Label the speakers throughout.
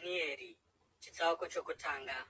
Speaker 1: Dhanieri, chitsauko chokutanga.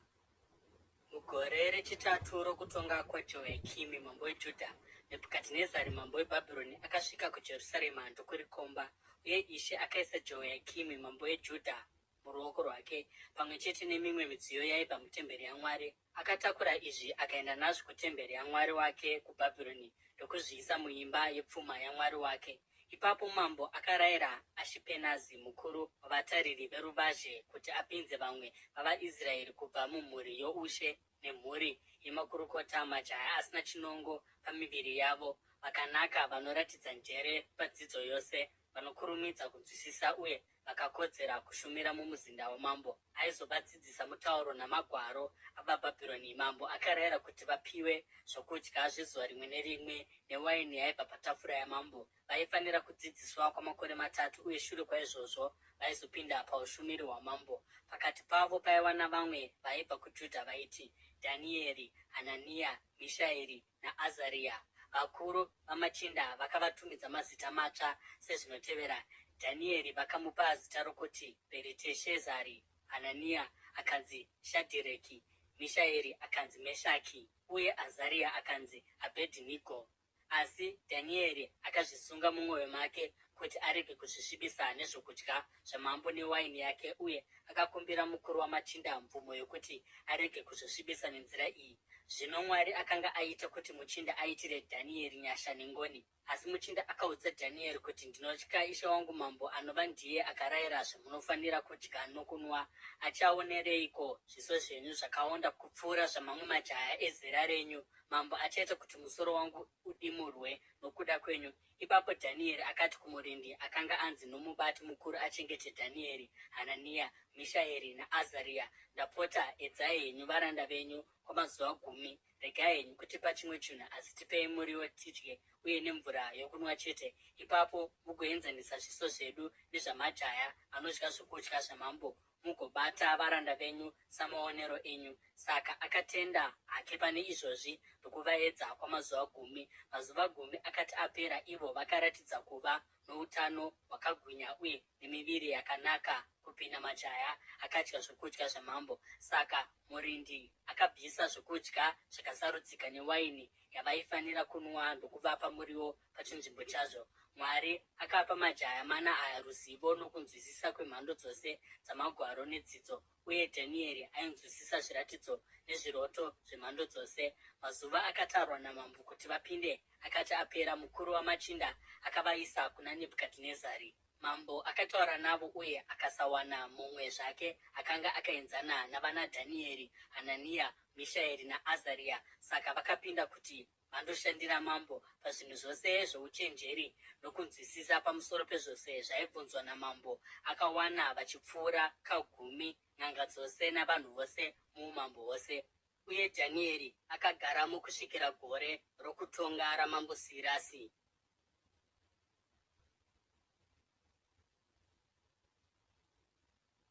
Speaker 1: Mugore rechitatu rokutonga kwaJehoyakimi mambo weJudha, Nebhukadhinezari mambo weBhabhironi akasvika kuJerusarema ndokurikomba. Uye Ishe akaisa Jehoyakimi mambo weJudha muruoko rwake, pamwe chete nemimwe midziyo yaibva mutemberi yaMwari. Akatakura izvi akaenda nazvo kutemberi yamwari wake kuBhabhironi ndokuzviisa muimba yepfuma yamwari wake. Ipapo mambo akarayira Ashipenazi mukuru wavatariri veruvazhe kuti apinze vamwe vavaIsraeri kubva mumhuri youshe nemhuri yemakurukota, majaya asina chinongo pamiviri yavo, vakanaka, vanoratidza njere padzidzo yose, vanokurumidza kunzwisisa uye vakakodzera kushumira mumuzinda wamambo. Aizovadzidzisa mutauro namagwaro avaBhabhironi. Mambo akarayira kuti vapiwe zvokudya zvezuva rimwe nerimwe newaini yaibva patafura yamambo. Vaifanira kudzidziswa kwamakore matatu uye shure kwaizvozvo vaizopinda paushumiri hwamambo. Pakati pavo paiva navamwe vaibva kuJudha vaiti, Dhanieri, Hanania, Mishaeri naAzaria. Vakuru vamachinda vakavatumidza mazita matsva sezvinotevera, Dhanieri vakamupa zita rokuti Bheriteshezari, Hanania akanzi Shadhireki, Mishaeri akanzi Meshaki, uye Azaria akanzi Abhedhinego. Asi Dhanieri akazvisunga mumwoyo make kuti arege kuzvisvibisa nezvokudya zvamambo newaini yake uye akakumbira mukuru wamachinda mvumo yokuti arege kuzvisvibisa nenzira iyi. Zvino Mwari akanga aita kuti muchinda aitire Dhanieri nyasha nengoni. Asi muchinda akaudza Dhanieri kuti, Ndinotya ishe wangu mambo, anova ndiye akarayira zvamunofanira kudya nokunwa. Achaonereiko zviso zvenyu zvakaonda kupfuura zvamamwe majaya ezera renyu? Mambo achaita kuti musoro wangu udimurwe nokuda kwenyu. Ipapo Dhanieri akati kumurindi akanga anzi nomubati mukuru achengete Dhanieri, Hanania, Mishaeri naAzaria, Ndapota, edzai henyu varanda venyu kwamazuva gumi. Regai henyu kutipa chimwe chinhu asi tipei muriwo tidye uye nemvura yokunwa chete. Ipapo mugoenzanisa zviso zvedu nezvamajaya anodya zvokudya zvamambo mugobata varanda venyu samaonero enyu. Saka akatenda hake pane izvozvi ndokuvaedza kwamazuva gumi. Mazuva gumi akati apera, ivo vakaratidza kuva noutano hwakagwinya uye nemiviri yakanaka kupinda majaya akadya zvokudya zvamambo. Saka murindi akabvisa zvokudya zvakasarudzika newaini yavaifanira kunwa ndokuvapa muriwo pachinzvimbo chazvo. Mwari akapa majaya mana aya ruzivo nokunzwisisa kwemhando dzose dzamagwaro nedzidzo, uye Dhanieri ainzwisisa zviratidzo nezviroto zvemhando dzose. Mazuva akatarwa namambo kuti vapinde akati apera, mukuru wamachinda akavaisa kuna Nebhukadhinezari. Mambo akataura navo uye akasawana mumwe zvake akanga akaenzana navanaDhanieri, Hanania, Mishaeri naAzaria. Saka vakapinda kuti vandoshandira mambo pazvinhu zvose zvouchenjeri nokunzwisisa pamusoro pezvose zvaibvunzwa namambo. Akawana vachipfuura kagumi n'anga dzose navanhu vose muumambo hwose. Uye Dhanieri akagaramo kusvikira gore rokutonga raMambo Sirasi.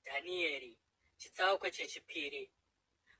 Speaker 1: Dhanieri, chitsauko chechipiri.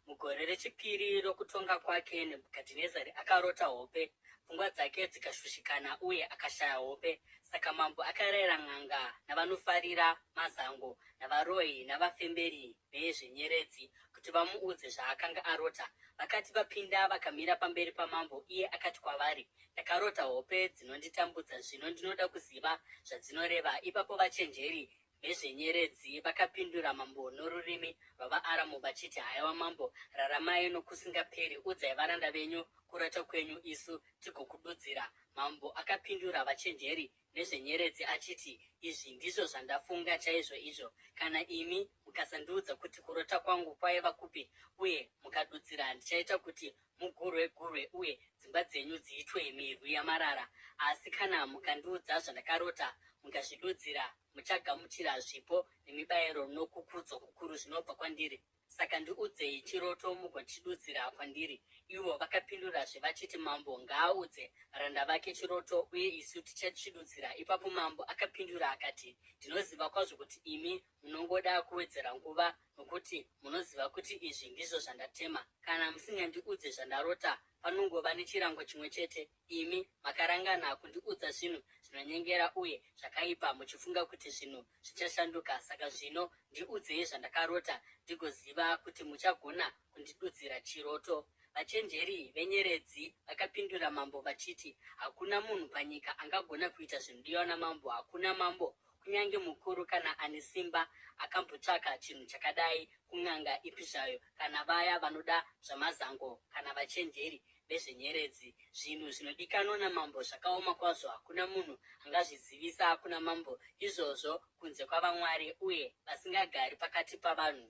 Speaker 1: Mugore rechipiri rokutonga kwake, Nebhukadhinezari akarota hope, pfungwa dzake dzikashushikana uye akashaya hope. Saka mambo akarayira n'anga navanofarira mazango navaroyi navafemberi vezvenyeredzi kuti vamuudze zvaakanga arota. Vakati vapinda vakamira pamberi pamambo, iye akati kwavari, Ndakarota hope dzinonditambudza, zvino ndinoda kuziva zvadzinoreva. Ipapo vachenjeri vezvenyeredzi vakapindura mambo norurimi rwavaAramu vachiti, Haiwa mambo, raramai nokusingaperi! Udzai varanda venyu kurota kwenyu, isu tigokududzira. Mambo akapindura vachenjeri nezvenyeredzi achiti, Izvi ndizvo zvandafunga chaizvoizvo, Kana imi mukasandiudza kuti kurota kwangu kwaiva kupi uye mukadudzira, ndichaita kuti mugurwe-gurwe uye dzimba dzenyu dziitwe mirwi yamarara. Asi kana mukandiudza zvandakarota, mukazvidudzira, muchagamuchira zvipo nemibayiro nokukudzwa kukuru zvinobva kwandiri. Saka ndiudzei chiroto mugochidudzira kwandiri. Ivo vakapindurazve vachiti, Mambo ngaaudze varanda vake chiroto, uye isu tichachidudzira. Ipapo mambo akapindura akati, Ndinoziva kwazvo kuti imi munongoda kuwedzera nguva, nokuti munoziva kuti izvi ndizvo zvandatema. Kana musingandiudze zvandarota, panongova nechirango chimwe chete. Imi makarangana kundiudza zvinhu zvinonyengera uye zvakaipa muchifunga kuti zvinhu zvichashanduka. Saka zvino ndiudzei zvandakarota ndigoziva kuti muchagona kundidudzira chiroto. Vachenjeri venyeredzi vakapindura mambo vachiti, Hakuna munhu panyika angagona kuita zvinodiwa namambo. Hakuna mambo, kunyange mukuru kana ane simba, akambotsvaka chinhu chakadai kun'anga ipi zvayo kana vaya vanoda zvamazango kana vachenjeri vezvenyeredzi. Zvinhu zvinodikanwa namambo zvakaoma kwazvo, hakuna munhu angazvizivisa kuna mambo izvozvo kunze kwavamwari uye vasingagari pakati pavanhu.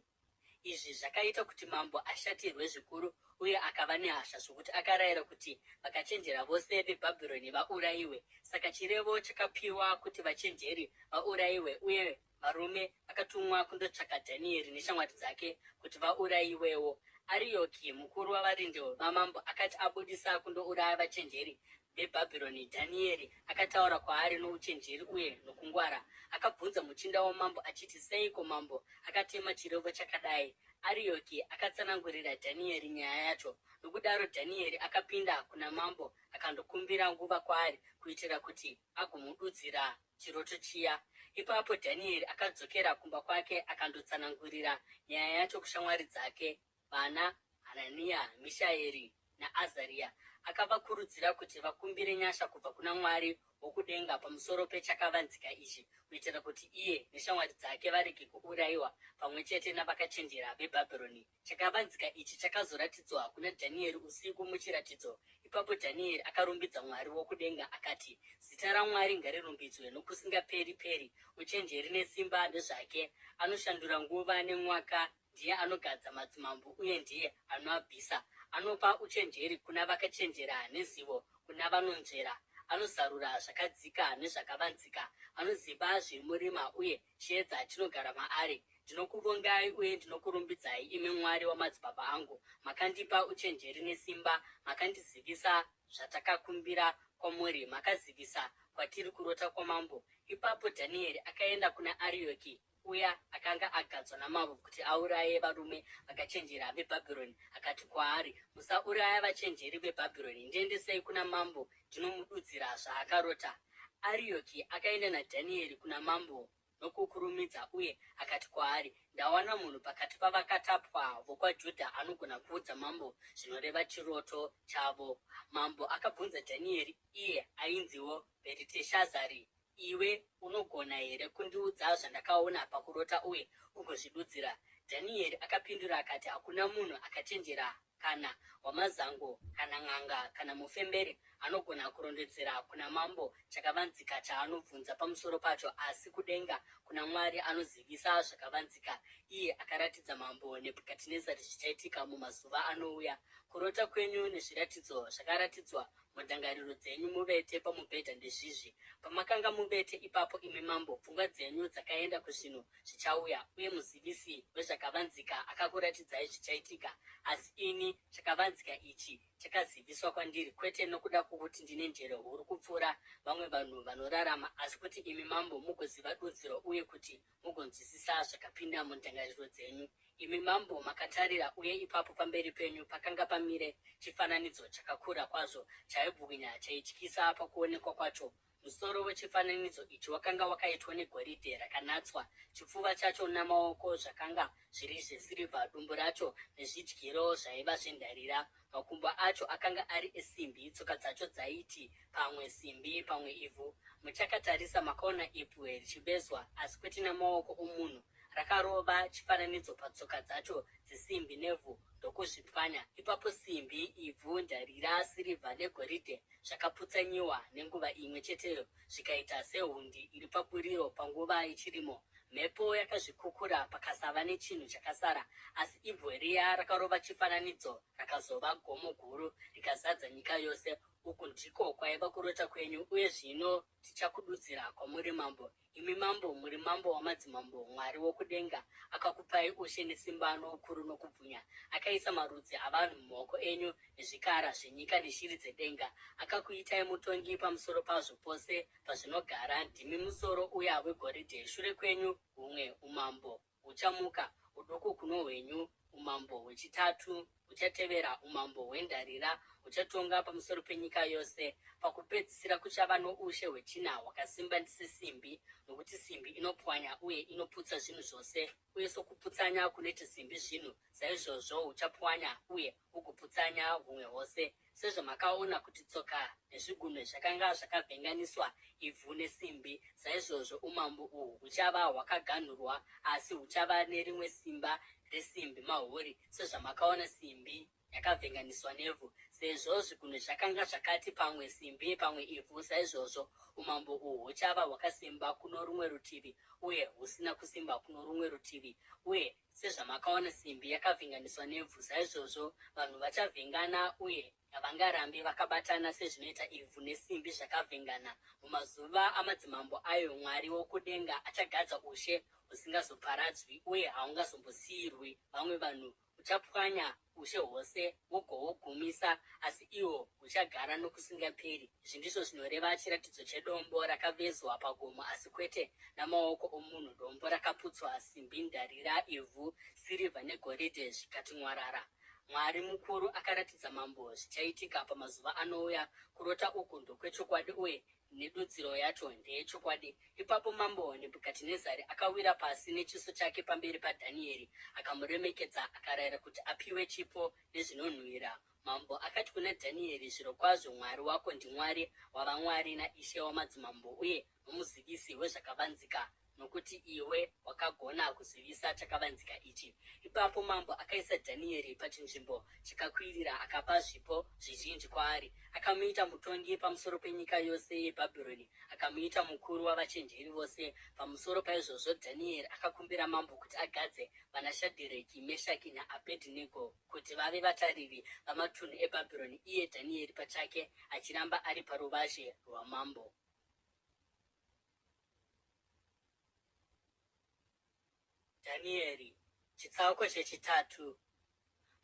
Speaker 1: Izvi zvakaita kuti mambo ashatirwe zvikuru uye akava nehasha zvokuti akarayira kuti vakachenjera vose veBhabhironi vaurayiwe. Saka chirevo chakapiwa kuti vachenjeri vaurayiwe uye varume vakatumwa kundotsvaka Dhanieri neshamwari dzake kuti vaurayiwewo. Ariyoki, mukuru wavarindi vamambo, akati abudisa kundouraya vachenjeri veBhabhironi, Dhanieri akataura kwaari nouchenjeri uye nokungwara. Akabvunza muchinda wamambo achiti, Seiko mambo akatema chirevo chakadai? Ariyoki akatsanangurira Dhanieri nyaya yacho. Nokudaro Dhanieri akapinda kuna mambo akandokumbira nguva kwaari kuitira kuti agomududzira chiroto chiya. Ipapo Dhanieri akadzokera kumba kwake akandotsanangurira nyaya yacho kushamwari dzake vana Hanania, Mishaeri naAzaria. Akavakurudzira kuti vakumbire nyasha kubva kuna Mwari wokudenga pamusoro pechakavanzika ichi kuitira kuti iye neshamwari dzake varege kuurayiwa pamwe chete navakachenjera veBhabhironi. Chakavanzika ichi chakazoratidzwa kuna Dhanieri usiku muchiratidzo. Ipapo Dhanieri akarumbidza Mwari wokudenga akati, Zita raMwari ngarirumbidzwe nokusingaperi-peri, uchenjeri nesimba ndezvake. Anoshandura nguva nemwaka Ndiye anogadza madzimambo uye ndiye anoabvisa. Anopa uchenjeri kuna vakachenjera nezivo kuna vanonzvera. Anozarura zvakadzika nezvakavanzika. Anoziva zviri murima uye chiedza chinogara maari. Ndinokuvongai uye ndinokurumbidzai, imi Mwari wamadzibaba angu. Makandipa uchenjeri nesimba, makandizivisa zvatakakumbira kwamuri, makazivisa kwatiri kurota kwamambo. Ipapo Dhanieri akaenda kuna Arioki uya akanga agadzwa namambo kuti auraye varume vakachenjera veBhabhironi, akati kwaari, Musauraya vachenjeri veBhabhironi. Ndiendesei kuna mambo ndinomududzira zvaakarota. Arioki akaenda naDhanieri kuna mambo nokukurumidza uye akati kwaari, Ndawana munhu pakati pavakatapwa vokwaJudha anogona kuudza mambo zvinoreva chiroto chavo. Mambo akabvunza Dhanieri, iye ainziwo Bheriteshazari, Iwe unogona here kundiudza zvandakaona pakurota uye ugozvidudzira? Dhanieri akapindura akati, Hakuna munhu akachenjera kana wamazango kana n'anga kana mufemberi anogona kurondedzera kuna mambo chakavanzika chaanobvunza pamusoro pacho, asi kudenga kuna Mwari anozivisa zvakavanzika, iye akaratidza mambo Nebhukadhinezari zvichaitika mumazuva anouya. Kurota kwenyu nezviratidzo zvakaratidzwa Mundangariro dzenyu muvete pamubhedha ndezvizvi, Pamakanga muvete ipapo, imi mambo, pfungwa dzenyu dzakaenda kuzvinhu zvichauya, uye muzivisi wezvakavanzika akakuratidzai zvichaitika. Asi ini, chakavanzika ichi chakaziviswa kwandiri, kwete nokuda kwokuti ndine njere huru kupfuura vamwe vanhu vanorarama, asi kuti imi mambo mugoziva dudziro uye kuti mugonzwisisa zvakapinda mundangariro dzenyu. Imi mambo makatarira, uye ipapo pamberi penyu pakanga pamire chifananidzo chakakura kwazvo, chaibwinya, chaityisa pakuonekwa kwacho. Musoro wechifananidzo ichi wakanga wakaitwa negoridhe rakanatswa, chipfuva chacho namaoko zvakanga zviri zvesirivha, dumbu racho nezvidyiro zvaiva zvendarira, makumbo acho akanga ari esimbi, tsoka dzacho dzaiti pamwe simbi pamwe ivhu. Muchakatarisa makaona ibwe richivezwa, asi kwete namaoko omunhu, Rakarova chifananidzo patsoka dzacho dzesimbi nevhu ndokuzvipwanya. Ipapo simbi, ivhu, ndarira, sirivha negoridhe zvakaputsanyiwa nenguva imwe cheteyo zvikaita sehundi iri paburiro panguva yechirimo. Mhepo yakazvikukura pakasava nechinhu chakasara. Asi ibwe riya rakarova chifananidzo rakazova gomo guru rikazadza nyika yose. Uku ndiko kwaiva kurota kwenyu, uye zvino tichakududzira kwamuri mambo. Imi mambo, muri mambo wamadzimambo, Mwari wokudenga akakupai ushe nesimba noukuru nokubwinya. Akaisa marudzi avanhu mumaoko enyu nezvikara zvenyika neshiri dzedenga. Akakuitai mutongi pamusoro pazvo pose pazvinogara. Ndimi musoro uya wegoridhe. Shure kwenyu humwe umambo huchamuka, huduku kuno hwenyu, umambo hwechitatu. huchatevera umambo hwendarira huchatonga pamusoro penyika yose. Pakupedzisira kuchava noushe hwechina hwakasimba sesimbi, nokuti simbi inopwanya uye inoputsa zvinhu zvose, uye sokuputsanya kunoita simbi zvinhu, saizvozvo huchapwanya uye hugoputsanya humwe hwose. Sezvamakaona kuti tsoka nezvigunwe zvakanga zvakavhenganiswa ivhu nesimbi, saizvozvo umambo uhwu huchava hwakaganhurwa, asi huchava nerimwe simba resimbi mahuri, sezvamakaona simbi yakavhenganiswa nevhu. Sezvo zvigunwe zvakanga zvakati pamwe simbi pamwe ivhu, saizvozvo umambo uhwu huchava hwakasimba kuno rumwe rutivi uye husina kusimba kuno rumwe rutivi. Uye Sezvamakaona simbi yakavhenganiswa nevhu, saizvozvo vanhu vachavhengana uye havangarambi vakabatana sezvinoita ivhu nesimbi zvakavhengana. Mumazuva amadzimambo ayo, Mwari wokudenga achagadza ushe husingazoparadzwi uye haungazombosiyirwi vamwe vanhu. Uchapwanya ushe hwose ugohugumisa, asi ihwo huchagara nokusingaperi. Izvi ndizvo zvinoreva chiratidzo chedombo rakavezwa pagomo asi kwete namaoko omunhu, dombo rakaputswa, simbi, ndarira, ivhu, sirivha negoridhe zvikati mwarara. Mwari mukuru akaratidza mambo zvichaitika pamazuva anouya. Kurota uku ndokwechokwadi uye nedudziro yacho ndeyechokwadi. Ipapo mambo Nebhukadhinezari akawira pasi nechiso chake pamberi paDhanieri, akamuremekedza akarayira kuti apiwe chipo nezvinonhuhwira. Mambo akati kuna Dhanieri, Zvirokwazvo Mwari wako ndiMwari wavamwari naIshe wamadzimambo uye nomuzivisi wezvakavanzika, nokuti iwe wakagona kuzivisa chakavanzika ichi. Ipapo mambo akaisa Dhanieri pachinzvimbo chakakwirira akapa zvipo zvizhinji kwaari. Akamuita mutongi pamusoro penyika yose yeBhabhironi akamuita mukuru wavachenjeri vose. Pamusoro paizvozvo, Dhanieri akakumbira mambo kuti agadze vanaShadhireki, Meshaki naAbhedhinego kuti vave vatariri vamatunhu eBhabhironi, iye Dhanieri pachake achiramba ari paruvazhe rwamambo. Dhanieri, chitsauko chechitatu.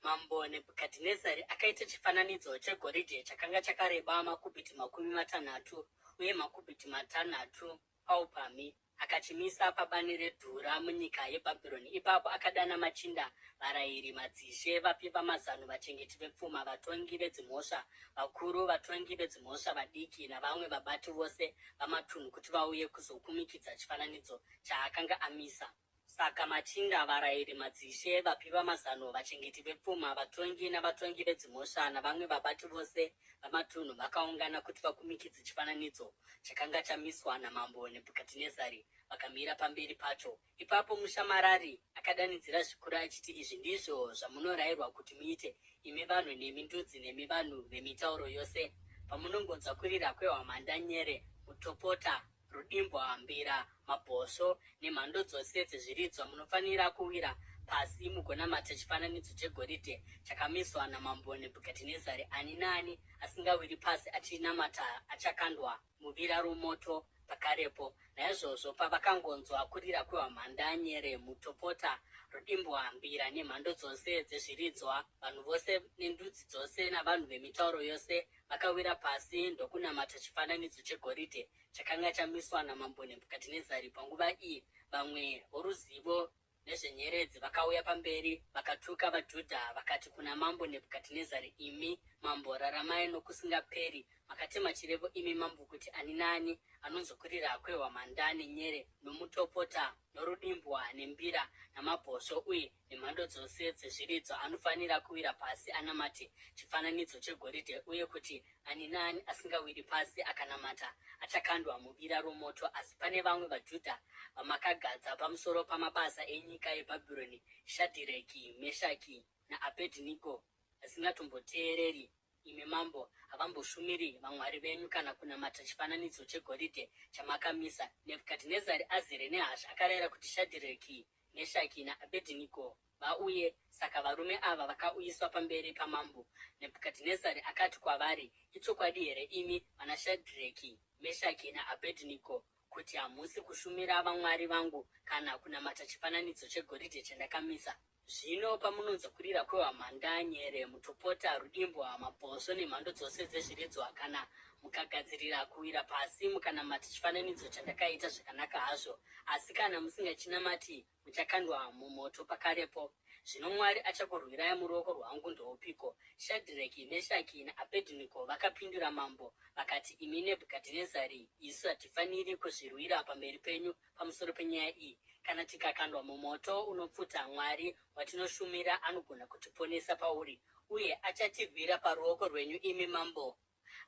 Speaker 1: Mambo Nebhukadhinezari akaita chifananidzo chegoridhe chakanga chakareba makubhiti 60 uye makubhiti 6 paupamhi, akachimisa pabani reDhura munyika yeBhabhironi. Ipapo akadana machinda, varayiri, madzishe, vapi vamazano, vachengeti vepfuma, vatongi vedzimhosva vakuru, vatongi vedzimhosva vadiki navamwe vabati vose vamatunhu kuti vauye kuzokumikidza chifananidzo chaakanga amisa. Saka machinda, varayiri, madzishe, vapi vamazano, vachengeti vepfuma, vatongi navatongi vedzimhosva navamwe vabati vose vamatunhu vakaungana kuti vakumikidze chifananidzo chakanga chamiswa namambo Nebhukadhinezari, vakamira pamberi pacho. Ipapo mushamarari akadanidzira zvikuru achiti, Izvi ndizvo zvamunorayirwa kuti muite, imi vanhu nemi ndudzi nemi vanhu vemitauro yose, pamunongonzwa kurira kwehwamanda, nyere, mutopota, rudimbwa, mbira, mabhosvo nemhando dzose dzezviridzwa, munofanira kuwira pasi mugonamata chifananidzo chegoridhe chakamiswa namambo Nebhukadhinezari. Ani naani asingawiri pasi achinamata achakandwa muvira romoto pakarepo. Naizvozvo pavakangonzwa kurira kwehwamanda, nyere, mutopota, rudimbwa, mbira nemhando dzose dzezviridzwa, vanhu vose nendudzi dzose navanhu vemitauro yose vakawira pasi ndokunamata chifananidzo chegoridhe chakanga chamiswa namambo Nebhukadhinezari. Panguva iyi vamwe voruzivo nezvenyeredzi vakauya pamberi vakatuka vaJudha vakati kuna mambo Nebhukadhinezari, Imi mambo, raramai nokusingaperi. Makatema chirevo imi mambo kuti ani naani anonzwa kurira kwehwamanda nenyere nomutopota norudimbwa nembira namabhosvo uye nemhando dzose dzezviridzwa anofanira kuwira pasi anamate chifananidzo chegoridhe uye kuti ani naani asingawiri pasi akanamata achakandwa muvira romoto. Asi pane vamwe vaJudha vamakagadza pamusoro pamabasa enyika yeBhabhironi, Shadhireki, Meshaki naAbhedhinego, vasingatomboteereri imi mambo, havamboshumiri vamwari venyu kana kunamata chifananidzo chegoridhe chamakamisa. Nebhukadhinezari azere nehasha akarayira kuti Shadhireki, Meshaki naAbhedhinego vauye. Saka varume ava vakauyiswa pamberi pamambo. Nebhukadhinezari akati kwavari, Ichokwadi here imi vanaShadhireki, Meshaki naAbhedhinego kuti hamusi kushumira vamwari vangu kana kunamata chifananidzo chegoridhe chandakamisa? Zvino pamunonzwa kurira kwehwamanda, nyere, mutopota, rudimbwa, mabhosvo nemhando dzose dzezviridzwa, kana mukagadzirira kuwira pasi mukanamata chifananidzo chandakaita, zvakanaka hazvo. Asi kana musingachinamati, muchakandwa mumoto pakarepo. Zvino Mwari achakurwirai muruoko rwangu ndoupiko? Shadhireki, Meshaki naAbhedhinego vakapindura mambo vakati, Imi Nebhukadhinezari, isu hatifaniri kuzvirwira pamberi penyu pamusoro penyaya iyi. Kana tikakandwa mumoto unopfuta, Mwari watinoshumira anogona kutiponesa pauri, uye achatirwira paruoko rwenyu imi mambo.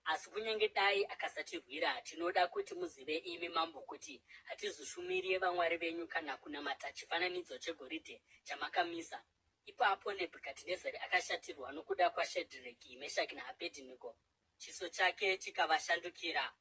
Speaker 1: Asi kunyange dai akasatirwira, tinoda kuti muzive imi mambo kuti hatizoshumiri vamwari venyu kana kunamata chifananidzo chegoridhe chamakamisa. Ipapo Nebhukadhinezari akashatirwa nokuda kwaShadhireki, Meshaki naAbhedhinego, chiso chake chikavashandukira.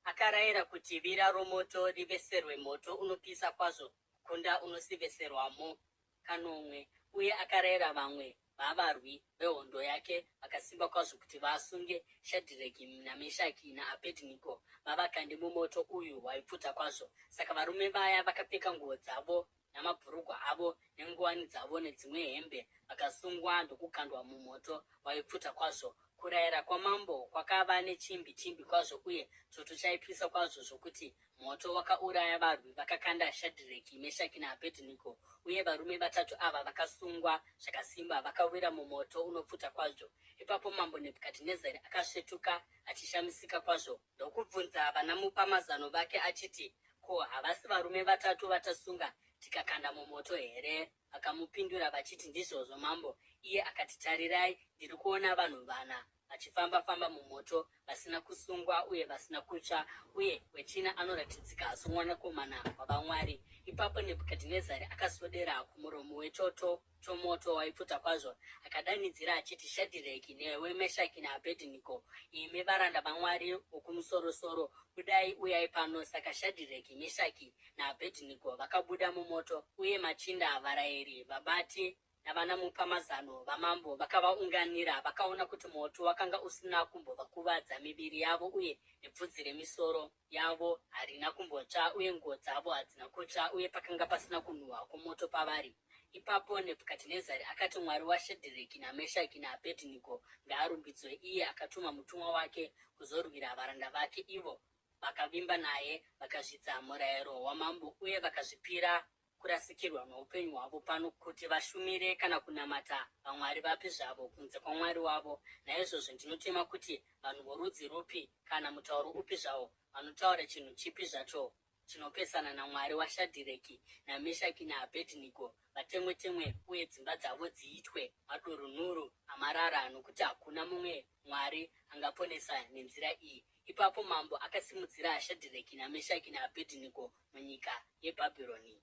Speaker 1: Akarayira kuti vira romoto riveserwe moto unopisa kwazvo kukunda unosiveserwamo kanomwe, uye akarayira vamwe vavarwi vehondo yake vakasimba kwazvo kuti vasunge Shadhireki naMeshaki naAbhedhinego vavakande mumoto uyu waipfuta kwazvo. Saka varume vaya vakapfeka nguo dzavo namabhurugwa avo nenguwani dzavo nedzimwe hembe, vakasungwa ndokukandwa mumoto waipfuta kwazvo. Kurayira kwamambo kwakava nechimbi chimbi kwazvo uye choto chaipisa kwazvo zvokuti Moto wakauraya varwi vakakanda Shadhireki, Meshaki naAbhedhinego, uye varume vatatu ava vakasungwa zvakasimba vakawira mumoto unopfuta kwazvo. Ipapo Mambo Nebhukadhinezari akasvetuka achishamisika kwazvo, ndokubvunza vanamupamazano vake achiti, Ko, havasi varume vatatu vatasunga tikakanda mumoto here? Vakamupindura vachiti, Ndizvozvo, mambo. Iye akati, Tarirai, ndiri kuona vanhu vana vachifamba-famba mumoto, vasina kusungwa uye vasina kutsva, uye wechina anoratidzika somwanakomana wavamwari. Ipapo Nebhukadhinezari akaswedera kumuromo wechoto chomoto waipfuta kwazvo, akadanidzira achiti, Shadhireki, newe Meshaki naAbhedhinego, imi varanda vaMwari Wokumusorosoro, budai uyai pano! Saka Shadhireki, Meshaki naAbhedhinego vakabuda mumoto, uye machinda, varayiri, vabati navanamupamazano vamambo vakavaunganira. Vakaona kuti moto wakanga usina kumbovakuvadza, miviri yavo uye nebvudzi remisoro yavo harina kumbotsva, uye nguo dzavo hadzina kutsva, uye pakanga pasina kunhuhwa kwomoto pavari. Ipapo Nebhukadhinezari akati, Mwari waShadhireki naMeshaki naAbhedhinego ngaarumbidzwe, iye akatuma mutumwa wake kuzorwira varanda vake, ivo vakavimba naye, vakazvidza murayiro wamambo uye vakazvipira kurasikirwa noupenyu hwavo pano kuti vashumire kana kunamata vamwari vapi zvavo kunze kwaMwari wavo. Naizvozvo ndinotema kuti vanhu vorudzi rupi kana mutauro upi zvawo vanotaura chinhu chipi zvacho chinopesana naMwari waShadhireki naMeshaki naAbhedhinego vatemwe-temwe uye dzimba dzavo dziitwe madurunhuru amarara, nokuti hakuna mumwe mwari angaponesa nenzira iyi. Ipapo mambo akasimudzira Shadhireki naMeshaki naAbhedhinego munyika yeBhabhironi.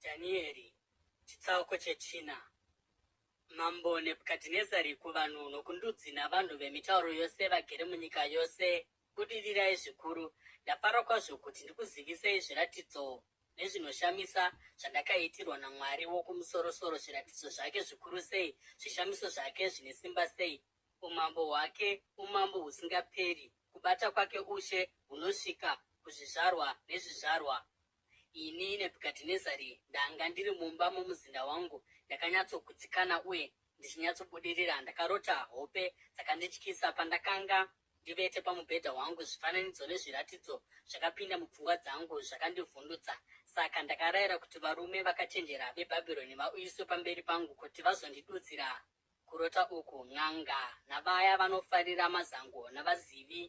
Speaker 1: Dhanieri, chitsauko chechina. Mambo Nebhukadhinezari kuvanhu nokundudzi navanhu vemitauro yose vagere munyika yose, budirirai zvikuru! Ndafara kwazvo kuti ndikuzivisei zviratidzo nezvinoshamisa zvandakaitirwa naMwari Wokumusorosoro, zviratidzo zvake zvikuru sei, zvishamiso zvake zvine simba sei! Umambo hwake umambo husingaperi, kubata kwake ushe hunosvika kuzvizvarwa nezvizvarwa. Ini Nebhukadhinezari ndanga ndiri mumba momuzinda wangu ndakanyatsogutsikana uye ndichinyatsobudirira. Ndakarota hope dzakandityisa. Pandakanga ndivete pamubhedha wangu, zvifananidzo nezviratidzo zvakapinda mupfungwa dzangu zvakandivhundutsa. Saka ndakarayira kuti varume vakachenjera veBhabhironi vauyiswe pamberi pangu kuti vazondidudzira Kurota uku, n'anga, navaya vanofarira mazango, navazivi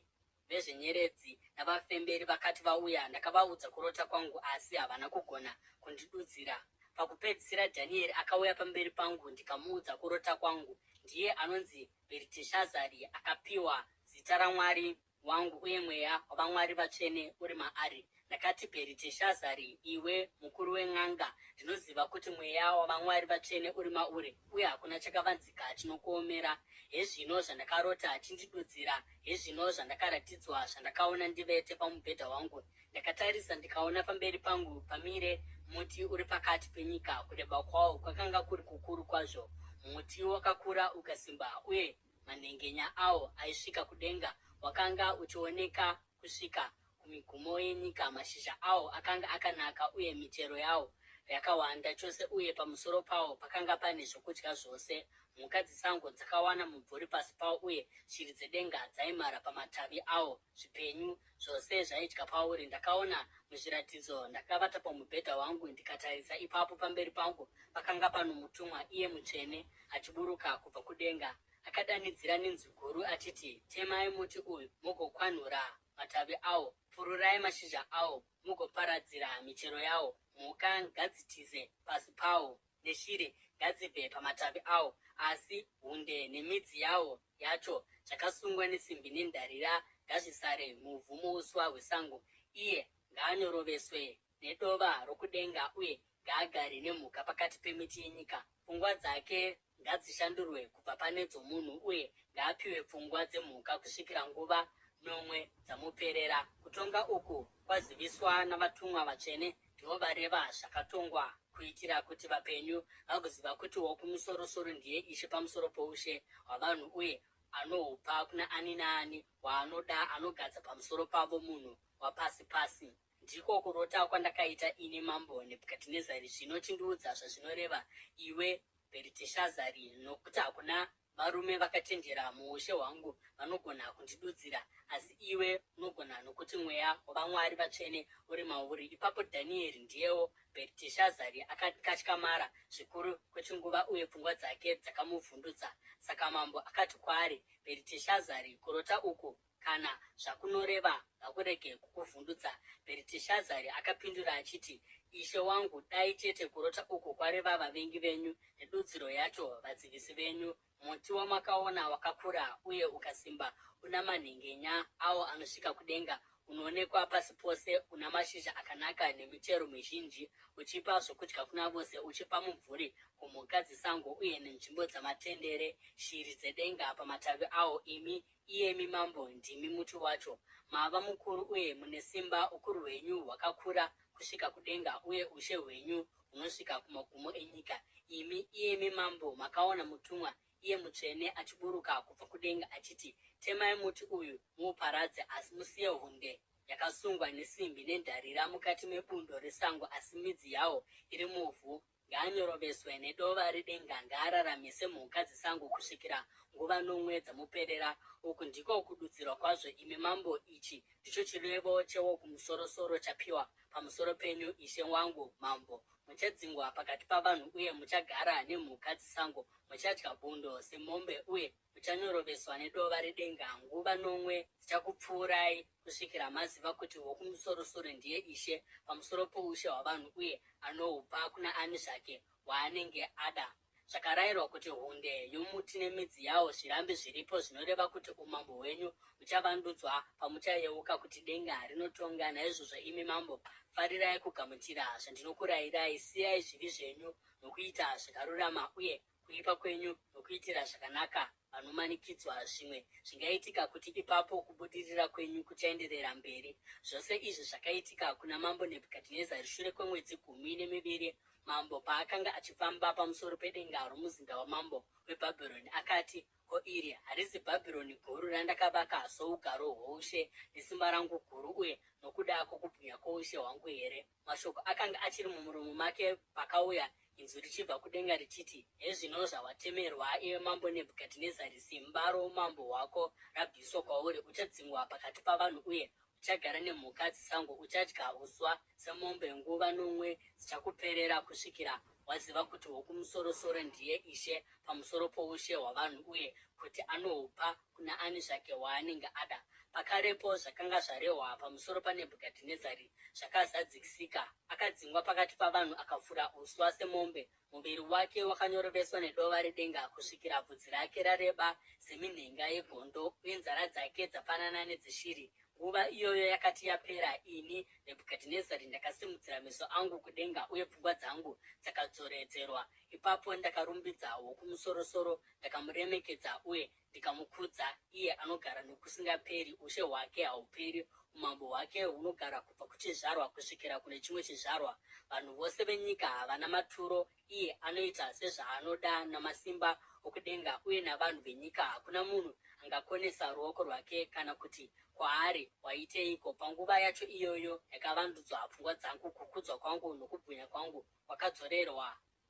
Speaker 1: vezvenyeredzi, navafemberi vakati vauya, ndakavaudza kurota kwangu, asi havana kugona kundidudzira. Pakupedzisira Dhanieri akauya pamberi pangu, ndikamuudza kurota kwangu. Ndiye anonzi Bheriteshazari, akapiwa zita ramwari wangu uye mweya wavamwari vatsvene uri maari. Ndakati, Bheriteshazari, iwe mukuru wen'anga, ndinoziva kuti mweya wavamwari vatsvene uri mauri, uye hakuna chakavanzika chinokuomera. Hezvino zvandakarota, chindidudzira. Hezvino zvandakaratidzwa, zvandakaona ndivete pamubhedha wangu. Ndakatarisa, ndikaona pamberi pangu pamire muti uri pakati penyika, kureba kwawo kwakanga kuri kukuru kwazvo. Muti wakakura ukasimba, uye Manhengenya awo aisvika kudenga, wakanga uchioneka kusvika kumigumo yenyika. Mashizha awo akanga akanaka uye michero yawo yakawanda chose, uye pamusoro pawo pakanga pane zvokudya zvose. Mhuka dzesango dzakawana mumvuri pasi pawo uye shiri dzedenga dzaimhara pamatavi awo. Zvipenyu zvose zvaidya pauri. Ndakaona muzviratidzo ndakavata pamubhedha wangu, ndikatarisa, ipapo pamberi pangu pakanga pano mutumwa, iye mutsvene, achiburuka kubva kudenga. Akadanidzira nenzwi guru achiti, Temai muti uyu mugokwanhura matavi awo, pururai mashizha awo mugoparadzira michero yawo. Mhuka ngadzitize pasi pawo, neshiri ngadzibve pamatavi awo, asi hunde nemidzi yawo yacho zvakasungwa nesimbi nendarira ngazvisare muvhu muuswa hwesango. Iye ngaanyoroveswe nedova rokudenga uye ngaagare nemhuka pakati pemiti yenyika. Pfungwa dzake ngadzishandurwe kubva pane dzomunhu uye ngaapiwe pfungwa dzemhuka kusvikira nguva nomwe dzamuperera. Kutonga uku kwaziviswa navatumwa vatsvene, ndivo vareva zvakatongwa, kuitira kuti vapenyu vagoziva kuti Wokumusorosoro ndiye Ishe pamusoro poushe hwavanhu uye anohupa kuna ani naani waanoda, anogadza pamusoro pavo munhu wapasi pasi. Ndiko kurota kwandakaita ini mambo Nebhukadhinezari. Zvino chindiudza zvazvinoreva, iwe Bheriteshazari, nokuti hakuna varume vakachenjera muushe hwangu vanogona kundidudzira, asi iwe unogona, nokuti mweya wavamwari vatsvene uri mauri. Ipapo Dhanieri, ndiyewo Bheriteshazari, akakatyamara zvikuru kwechinguva uye pfungwa dzake dzakamuvhundutsa. Saka mambo akati kwaari, Bheriteshazari, kurota uku kana zvakunoreva ngakurege kukuvhundutsa. Bheriteshazari akapindura achiti, Ishe wangu, dai chete kurota uku kwareva vavengi venyu, nedudziro yacho vadzivisi venyu. Muti wamakaona wakakura uye ukasimba, una manhengenya awo anosvika kudenga, unoonekwa pasi pose, una mashizha akanaka nemichero mizhinji, uchipa zvokudya kuna vose, uchipa mumvuri kumhuka dzesango uye nenzvimbo dzamatendere shiri dzedenga pamatavi awo, imi Iyemi mambo ndimi muti wacho. Mava mukuru uye mune simba, ukuru hwenyu hwakakura kusvika kudenga, uye ushe hwenyu hunosvika kumagumo enyika. Imi, iyemi mambo, makaona mutumwa, iye mutsvene, achiburuka kubva kudenga achiti, Temai muti uyu muuparadze, asi musiye hunde yakasungwa nesimbi nendarira mukati mebundo resango, asi midzi yawo iri muvhu. Ngaanyoroveswe nedova redenga, ngaararame semhuka dzesango kusvikira nguva nomwe dzamuperera. Uku ndiko kududzirwa kwazvo, imi mambo, ichi ndicho chirevo cheWokumusorosoro chapiwa pamusoro penyu, ishe wangu mambo. Muchadzingwa pakati pavanhu uye muchagara nemhuka dzesango, muchadya bundo semombe uye Muchanyoroveswa nedova redenga, nguva nomwe dzichakupfuurai, kusvikira maziva kuti Wokumusorosoro ndiye Ishe pamusoro poushe hwavanhu uye anohupa kuna ani zvake waanenge ada. Zvakarayirwa kuti hunde yomuti nemidzi yawo zvirambe zviripo zvinoreva kuti umambo hwenyu huchavandudzwa pamuchayeuka kuti denga rinotonga. Naizvozvo imi mambo, farirai kugamuchira zvandinokurayirai, siyai zvivi zvenyu nokuita zvakarurama uye kuipa kwenyu nokuitira zvakanaka vanomanikidzwa, zvimwe zvingaitika kuti ipapo kubudirira kwenyu kuchaenderera mberi. Zvose izvi zvakaitika kuna Mambo Nebhukadhinezari shure kwemwedzi 12, mambo paakanga achifamba pamusoro pedenga romuzinda wamambo weBhabhironi, akati, Ko iri harizi Bhabhironi guru randakavaka sougaro hwoushe nesimba rangu guru uye nokuda kwokubwinya kwoushe hwangu here? Mashoko akanga achiri mumuromo make pakauya inzwi richibva kudenga richiti, Hezvino zvawatemerwa, iwe mambo Nebhukadhinezari, simba roumambo hwako rabviswa kwauri, uchadzingwa pakati pavanhu uye uchagara nemhuka dzesango, uchadya uswa semombe, nguva nomwe dzichakuperera kusvikira waziva kuti Wokumusorosoro ndiye Ishe pamusoro poushe hwavanhu uye kuti anohupa kuna ani zvake waanenge ada. Pakarepo zvakanga zvarehwa pamusoro paNebhukadhinezari zvakazadzikisika. Akadzingwa pakati pavanhu akafura uswa semombe, muviri wake wakanyoroveswa nedova redenga kusvikira bvudzi rake rareba seminhenga yegondo uye nzara dzake dzafanana nedzeshiri. Nguva iyoyo yakati yapera, ini Nebhukadhinezari ndakasimudzira meso angu kudenga uye pfungwa dzangu dzakadzoredzerwa. Ipapo ndakarumbidza Wokumusorosoro, ndakamuremekedza uye ndikamukudza, iye anogara nokusingaperi, ushe hwake hahuperi, umambo hwake hunogara kubva kuchizvarwa kusvikira kune chimwe chizvarwa. Vanhu vose venyika havana maturo, iye anoita sezvaanoda namasimba okudenga uye navanhu venyika. Hakuna munhu angakonesa ruoko rwake kana kuti kwaari, Waiteiko? Panguva yacho iyoyo yakavandudzwa pfungwa dzangu, kukudzwa kwangu nokubwinya kwangu kwakadzorerwa.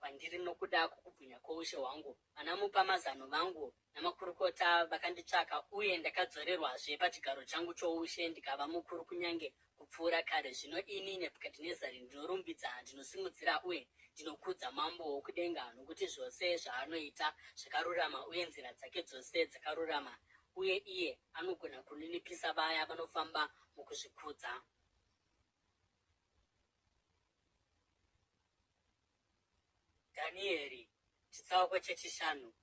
Speaker 1: kwandiri nokuda kwokubwinya kwoushe hwangu. Vanamupamazano vangu namakurukota vakanditsvaka, uye ndakadzorerwazve pachigaro changu choushe ndikava mukuru kunyange kupfuura kare. Zvino ini Nebhukadhinezari ndinorumbidza, ndinosimudzira uye ndinokudza Mambo wokudenga, nokuti zvose zvaanoita zvakarurama uye nzira dzake dzose dzakarurama, uye iye anogona kuninipisa vaya vanofamba mukuzvikudza. Dhanieri, chitsauko chechishanu.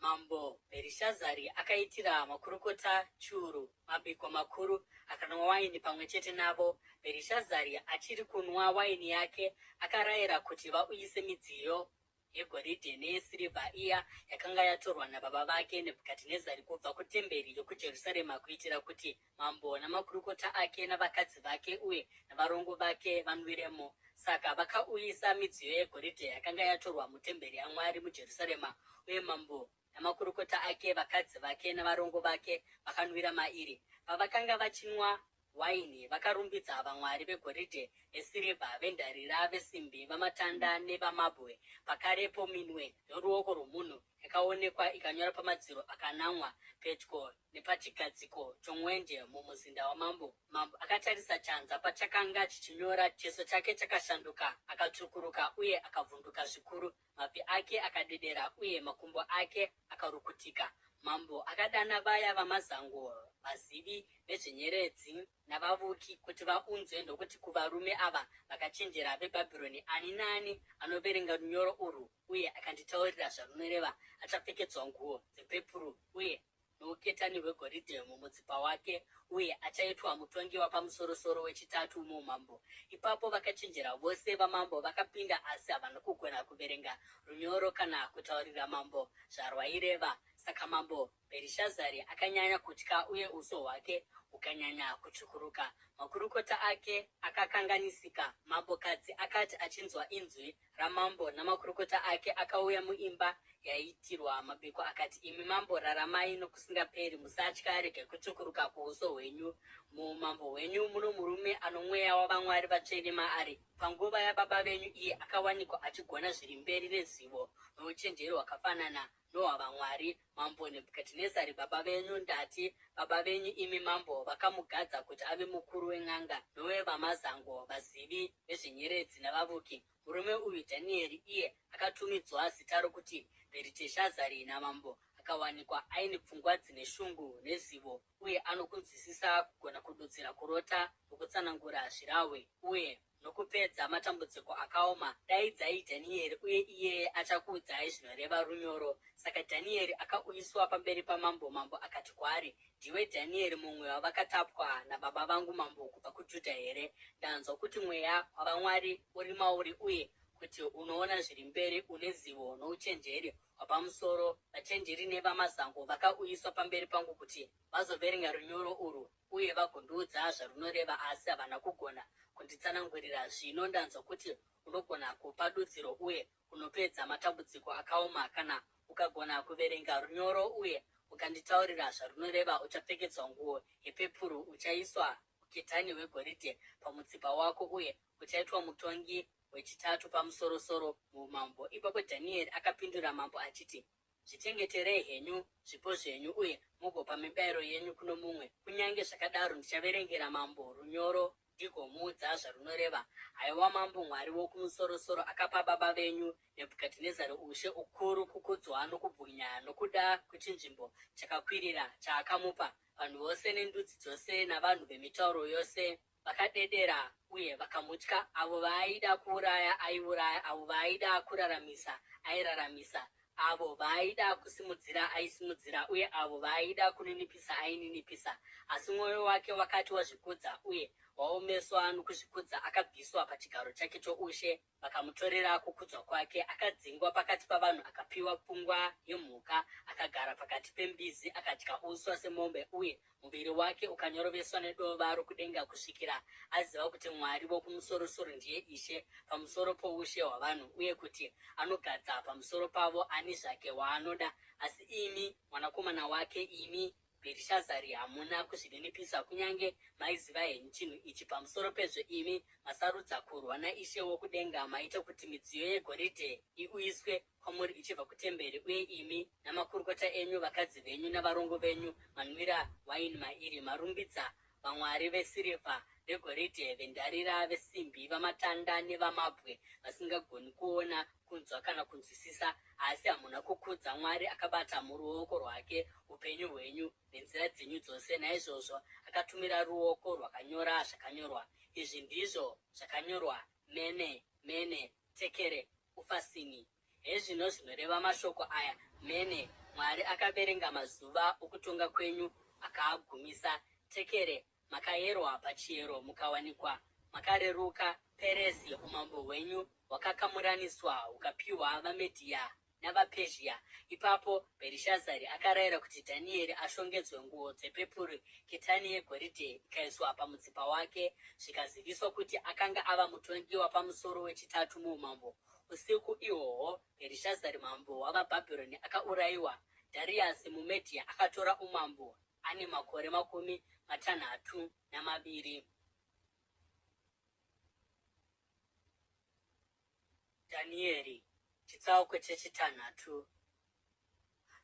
Speaker 1: Mambo Bherishazari akaitira makurukota chiuru mabiko makuru, akanwa waini pamwe chete navo. Bherishazari achiri kunwa waini yake, akarayira kuti vauyise midziyo yegoridhe neyesirivha iya yakanga yatorwa nababa vake Nebhukadhinezari kubva kutemberi yokuJerusarema kuitira kuti mambo namakurukota ake navakadzi vake uye navarongo vake vanwiremo. Saka vakauyisa midziyo yegoridhe yakanga yatorwa mutemberi yaMwari muJerusarema, uye mambo namakurukota ake, vakadzi vake navarongo vake vakanwira mairi. Pavakanga vachinwa waini, vakarumbidza vamwari vegoridhe, vesirivha, vendarira, vesimbi, vamatanda nevamabwe. Pakarepo minwe yoruoko rwomunhu yakaonekwa ikanyora pamadziro akanamwa pedyo nepachigadziko chomwenje mumuzinda wamambo. Mambo akatarisa chanza pachakanga chichinyora, chiso chake chakashanduka, akatsvukuruka uye akavhunduka zvikuru. Mabvi ake akadedera uye makumbo ake akarukutika. Mambo akadana vaya vamazango, vazivi vezvenyeredzi navavuki kuti vaunzwe ndokuti kuvarume ava vakachenjera veBhabhironi, Ani naani anoverenga runyoro urwu uye akanditaurira zvarunoreva achapfekedzwa nguo dzepepuru uye nouketani hwegoridhe mumutsipa wake, uye achaitwa mutongi wapamusorosoro wechitatu muumambo. Ipapo vakachenjera vose vamambo vakapinda, asi havana kugona kuverenga runyoro kana kutaurira mambo zvarwaireva. Saka mambo Bherishazari akanyanya kutya uye uso hwake hukanyanya kutsvukuruka. Makurukota ake akakanganisika. Mambokadzi akati achinzwa inzwi ramambo namakurukota ake akauya muimba yaiitirwa mabiko akati, Imi mambo, raramai nokusingaperi! Musatya, regai kutsvukuruka kwouso hwenyu. Muumambo hwenyu muno murume ano mweya wavamwari vatsvene maari. Panguva yababa venyu iye akawanikwa achigona zviri mberi nezivo nouchenjeri hwakafanana nohwavamwari. Mambo Nebhukadhinezari baba venyu, ndati, baba venyu imi mambo, vakamugadza kuti ave mukuru wen'anga nowevamazango, vazivi vezvenyeredzi navavuki. Murume uyu Dhanieri, iye akatumidzwa zita rokuti Bheriteshazari namambo, akawanikwa aine pfungwa dzine shungu nezivo uye anokunzwisisa kugona kududzira kurota nokutsanangura zvirahwe uye nokupedza matambudziko akaoma. Daidzai Dhanieri, uye iyeye achakuudzai zvinoreva runyoro. Saka Dhanieri akauyiswa pamberi pamambo, mambo akati kwaari, Ndiwe Dhanieri mumwe wavakatapwa nababa vangu mambo kubva kuJudha here? Ndanzwa kuti mweya wavamwari uri mauri uye kuti unoona zviri mberi, une zivo nouchenjeri hwapamusoro. Vachenjeri nevamazango vakauyiswa pamberi pangu kuti vazoverenga runyoro urwu uye vagondiudza zvarunoreva, asi havana kugona kunditsanangurira. Zvino ndanzwa kuti unogona kupa dudziro uye unopedza matambudziko akaoma. Kana ukagona kuverenga runyoro uye ukanditaurira zvarunoreva, uchapfekedzwa nguo yepepuru, uchaiswa uketani hwegoridhe pamutsipa wako, uye uchaitwa mutongi wechitatu pamusorosoro muumambo. Ipapo Dhanieri akapindura mambo achiti, Zvichengeterei henyu zvipo zvenyu uye mugopa mibairo yenyu kuno mumwe. Kunyange zvakadaro ndichaverengera mambo runyoro ndigomuudza zvarunoreva. Haiwa Mambo Mwari Wokumusorosoro akapa baba venyu Nebhukadhinezari ushe ukuru, kukudzwa nokubwinya nokuda kwechinzvimbo chakakwirira chaakamupa, vanhu vose nendudzi dzose navanhu vemitauro yose vakadedera uye vakamutya. Avo vaaida kuuraya aiuraya, avo vaaida kuraramisa airaramisa, avo vaaida kusimudzira aisimudzira, uye avo vaaida kuninipisa aininipisa. Asi mwoyo wake wakati wazvikudza uye waomeswa nokuzvikudza, akabviswa pachigaro chake choushe, vakamutorera kukudzwa kwake. Akadzingwa pakati pavanhu, akapiwa pfungwa yemhuka, akagara pakati pembizi, akadya uswa semombe, uye muviri wake ukanyoroveswa nedova rokudenga, kusvikira aziva kuti Mwari Wokumusorosoro ndiye Ishe pamusoro poushe hwavanhu uye kuti anogadza pamusoro pavo ani zvake waanoda. Asi imi, mwanakomana wake, imi. Bherishazari, hamuna kuzvininipisa, kunyange maiziva henyu chinhu ichi. Pamusoro pezvo, imi masarudza kurwa naIshe wokudenga. Maita kuti midziyo yegoridhe iuyiswe kwamuri ichibva kutemberi, uye imi namakurukota enyu, vakadzi venyu navarongo venyu manwira waini mairi. Marumbidza vamwari vesirivha, vegoridhe, vendarira, vesimbi, vamatanda nevamabwe, vasingagoni kuona, kunzwa kana kunzwisisa. Asi hamuna kukudza Mwari akabata muruoko rwake upenyu hwenyu nenzira dzenyu dzose. Naizvozvo akatumira ruoko rwakanyora zvakanyorwa. Izvi ndizvo zvakanyorwa, Mene, Mene, Tekere, Ufasini. Hezvino zvinoreva mashoko aya, Mene, Mwari akaverenga mazuva okutonga kwenyu akaagumisa. Tekere, makayerwa pachiyero mukawanikwa makareruka. Peresi, umambo hwenyu hwakakamuraniswa hukapiwa vaMedhia navaPezhia. Ipapo Bherishazari akarayira kuti Dhanieri ashongedzwe nguo dzepepuru, ketani yegoridhe ikaiswa pamutsipa wake, zvikaziviswa kuti akanga ava mutongi wapamusoro wechitatu muumambo. Usiku ihwohwo Bherishazari mambo wavaBhabhironi akaurayiwa, Dhariasi muMedhia akatora umambo ane makore 62. Dhanieri, chitsauko chechitanhatu.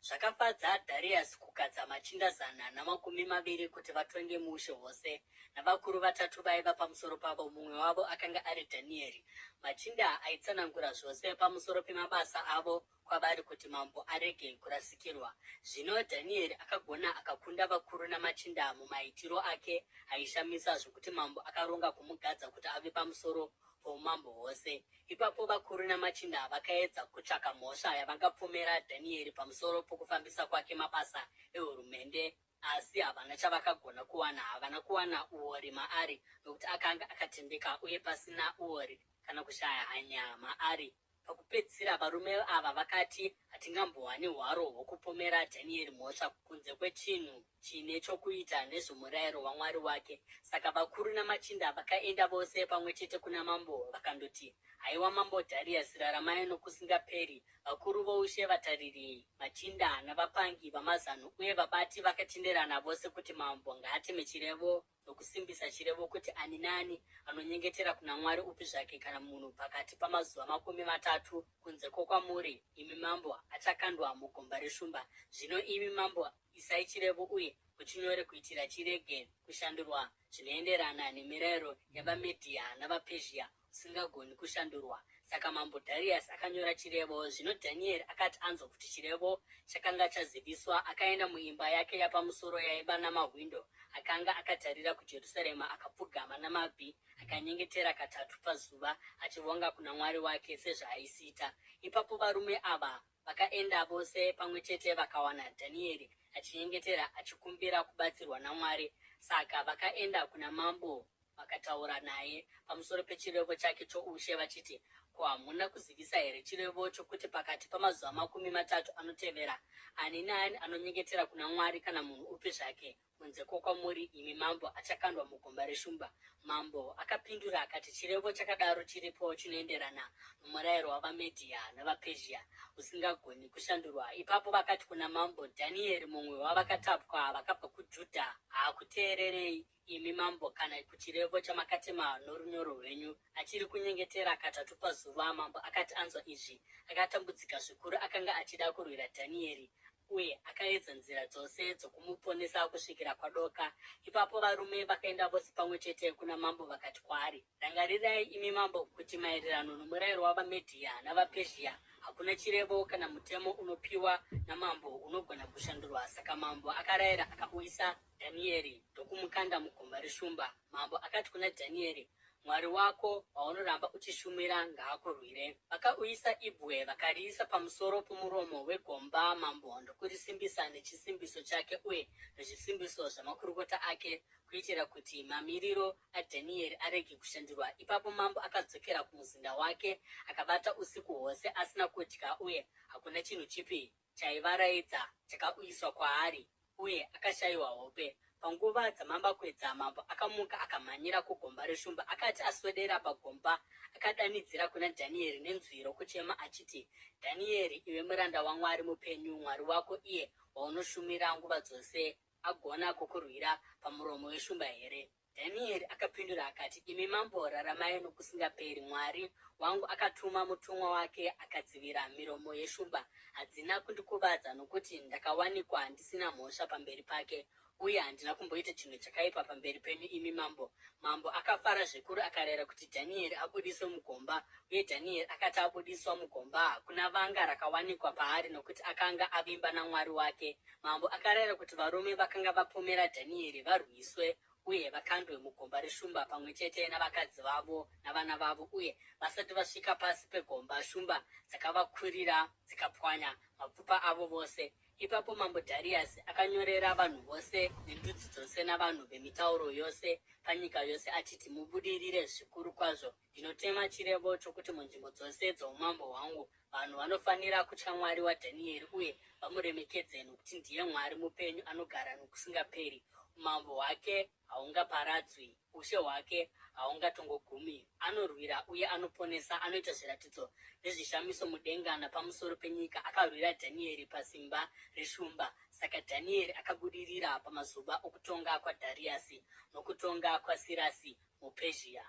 Speaker 1: Zvakafadza Dhariasi kugadza machinda 120 kuti vatonge muushe hwose, navakuru vatatu vaiva pamusoro pavo, mumwe wavo akanga ari Dhanieri. Machinda aitsanangura zvose pamusoro pemabasa avo kwavari kuti mambo arege kurasikirwa. Zvino Dhanieri akagona akakunda vakuru namachinda mumaitiro ake aishamisa, zvokuti mambo akaronga kumugadza kuti ave pamusoro poumambo hwose. Ipapo vakuru namachinda vakaedza kutsvaka mhosva yavangapomera Dhanieri pamusoro pokufambisa kwake mabasa ehurumende, asi havana chavakagona kuwana. Havana kuwana uori maari, nokuti akanga akatendeka uye pasina uori kana kushaya hanya maari. Pakupedzisira varume ava vakati, Hatingambowani hwaro hwokupomera Dhanieri mhosva kunze kwechinhu chine chokuita nezvomurayiro waMwari wake. Saka vakuru namachinda vakaenda vose pamwe chete kuna mambo vakandoti, Haiwa Mambo Dhariasi, raramai nokusingaperi! Vakuru voushe, vatariri, machinda, navapangi vamazano uye vabati vakatenderana vose kuti mambo ngaateme chirevo nokusimbisa chirevo kuti ani naani anonyengetera kuna mwari upi zvake kana munhu pakati pamazuva 30 kunze kwokwamuri imi mambo achakandwa mugomba reshumba. Zvino imi mambo isai chirevo uye muchinyore kuitira chirege kushandurwa zvinoenderana nemirayiro yavaMedhia navaPezhia usingagoni kushandurwa. Saka mambo Dhariasi akanyora chirevo. Zvino Dhanieri akati anzwa kuti chirevo chakanga chaziviswa, akaenda muimba yake yapamusoro yaiva namahwindo akanga akatarira kuJerusarema, akapfugama namabvi akanyengetera katatu pazuva, achivonga kuna Mwari wake sezvaaisiita. Ipapo varume ava vakaenda vose pamwe chete vakawana Dhanieri achinyengetera achikumbira kubatsirwa naMwari. Saka vakaenda kuna mambo vakataura naye pamusoro pechirevo chake choushe vachiti, Ko hamuna kuzivisa here chirevo chokuti pakati pamazuva 30 anotevera, ani naani anonyengetera kuna Mwari kana munhu upi zvake kunze kwokwamuri imi mambo achakandwa mugomba reshumba? Mambo akapindura akati, Chirevo chakadaro chiripo chinoenderana nomurayiro wavaMedhia navaPezhia usingagoni kushandurwa. Ipapo vakati kuna mambo, Dhanieri, mumwe wavakatapwa vakabva kuJudha, haakuteererei imi mambo kana kuchirevo chamakatema norunyoro rwenyu. Achiri kunyengetera katatu pazuva. Mambo akati anzwa izvi, akatambudzika zvikuru. Akanga achida kurwira Dhanieri uye akaedza nzira dzose dzokumuponesa kusvikira kwadoka. Ipapo varume vakaenda vose pamwe chete kuna mambo vakati kwaari, Rangarirai, imi mambo, kuti maererano nomurayiro wavaMedhia navaPezhia, hakuna chirevo kana mutemo unopiwa namambo unogona kushandurwa. Saka mambo akarayira akauyisa Dhanieri ndokumukanda mugomba reshumba. Mambo akati kuna Dhanieri, Mwari wako waunoramba uchishumira ngaakurwire. Vakauyisa ibwe vakariisa pamusoro pomuromo wegomba, mambo ndokurisimbisa nechisimbiso chake uye nezvisimbiso zvamakurukota ake, kuitira kuti mamiriro aDhanieri arege kushandurwa. Ipapo mambo akadzokera kumuzinda wake akavata usiku hwose asina kudya, uye hakuna chinhu chipi chaivaraidza chakauyiswa kwaari, uye akashayiwa hope. Panguva dzamambakwedza mambo akamuka akamhanyira kugomba reshumba. Akati aswedera pagomba, akadanidzira kuna Dhanieri nenzwi rokuchema achiti, Dhanieri, iwe muranda waMwari mupenyu, Mwari wako iye waunoshumira nguva dzose, agona kukurwira pamuromo weshumba here? Dhanieri akapindura akati, Imi mambo, raramai nokusingaperi. Mwari wangu akatuma mutumwa wake akadzivira miromo yeshumba. Hadzina kundikuvadza nokuti ndakawanikwa ndisina mhosva pamberi pake, uye handina kumboita chinhu chakaipa pamberi penyu imi mambo. Mambo akafara zvikuru akarayira kuti Dhanieri abudiswe mugomba, uye Dhanieri akati abudiswa mugomba, hakuna vanga rakawanikwa paari nokuti akanga avimba naMwari wake. Mambo akarayira kuti varume vakanga vapomera Dhanieri varwiswe uye vakandwe mugomba reshumba pamwe chete navakadzi vavo navana vavo, uye vasati vasvika pasi pegomba, shumba dzakavakurira dzikapwanya mapfupa avo vose. Ipapo mambo Dhariasi akanyorera vanhu vose nendudzi dzose navanhu vemitauro yose panyika yose achiti, Mubudirire zvikuru kwazvo! Ndinotema chirevo chokuti munzvimbo dzose dzoumambo hwangu vanhu vanofanira kutya Mwari waDhanieri uye vamuremekedze, nokuti ndiye Mwari mupenyu anogara nokusingaperi. Umambo hwake haungaparadzwi, ushe hwake haungatongogumi. Anorwira uye anoponesa, anoita zviratidzo nezvishamiso mudenga napamusoro penyika. Akarwira Dhanieri pasimba reshumba. Saka Dhanieri akabudirira pamazuva okutonga kwaDhariasi nokutonga kwaSirasi muPezhia.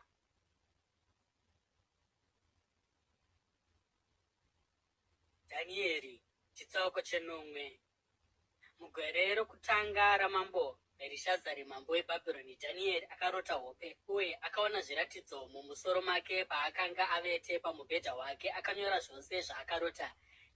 Speaker 1: Dhanieri chitsauko chenomwe. Mugore rokutanga ramambo Bherishazari mambo weBhabhironi, Dhanieri akarota hope uye akaona zviratidzo mumusoro make paakanga avete pamubhedha wake. Akanyora zvose zvaakarota.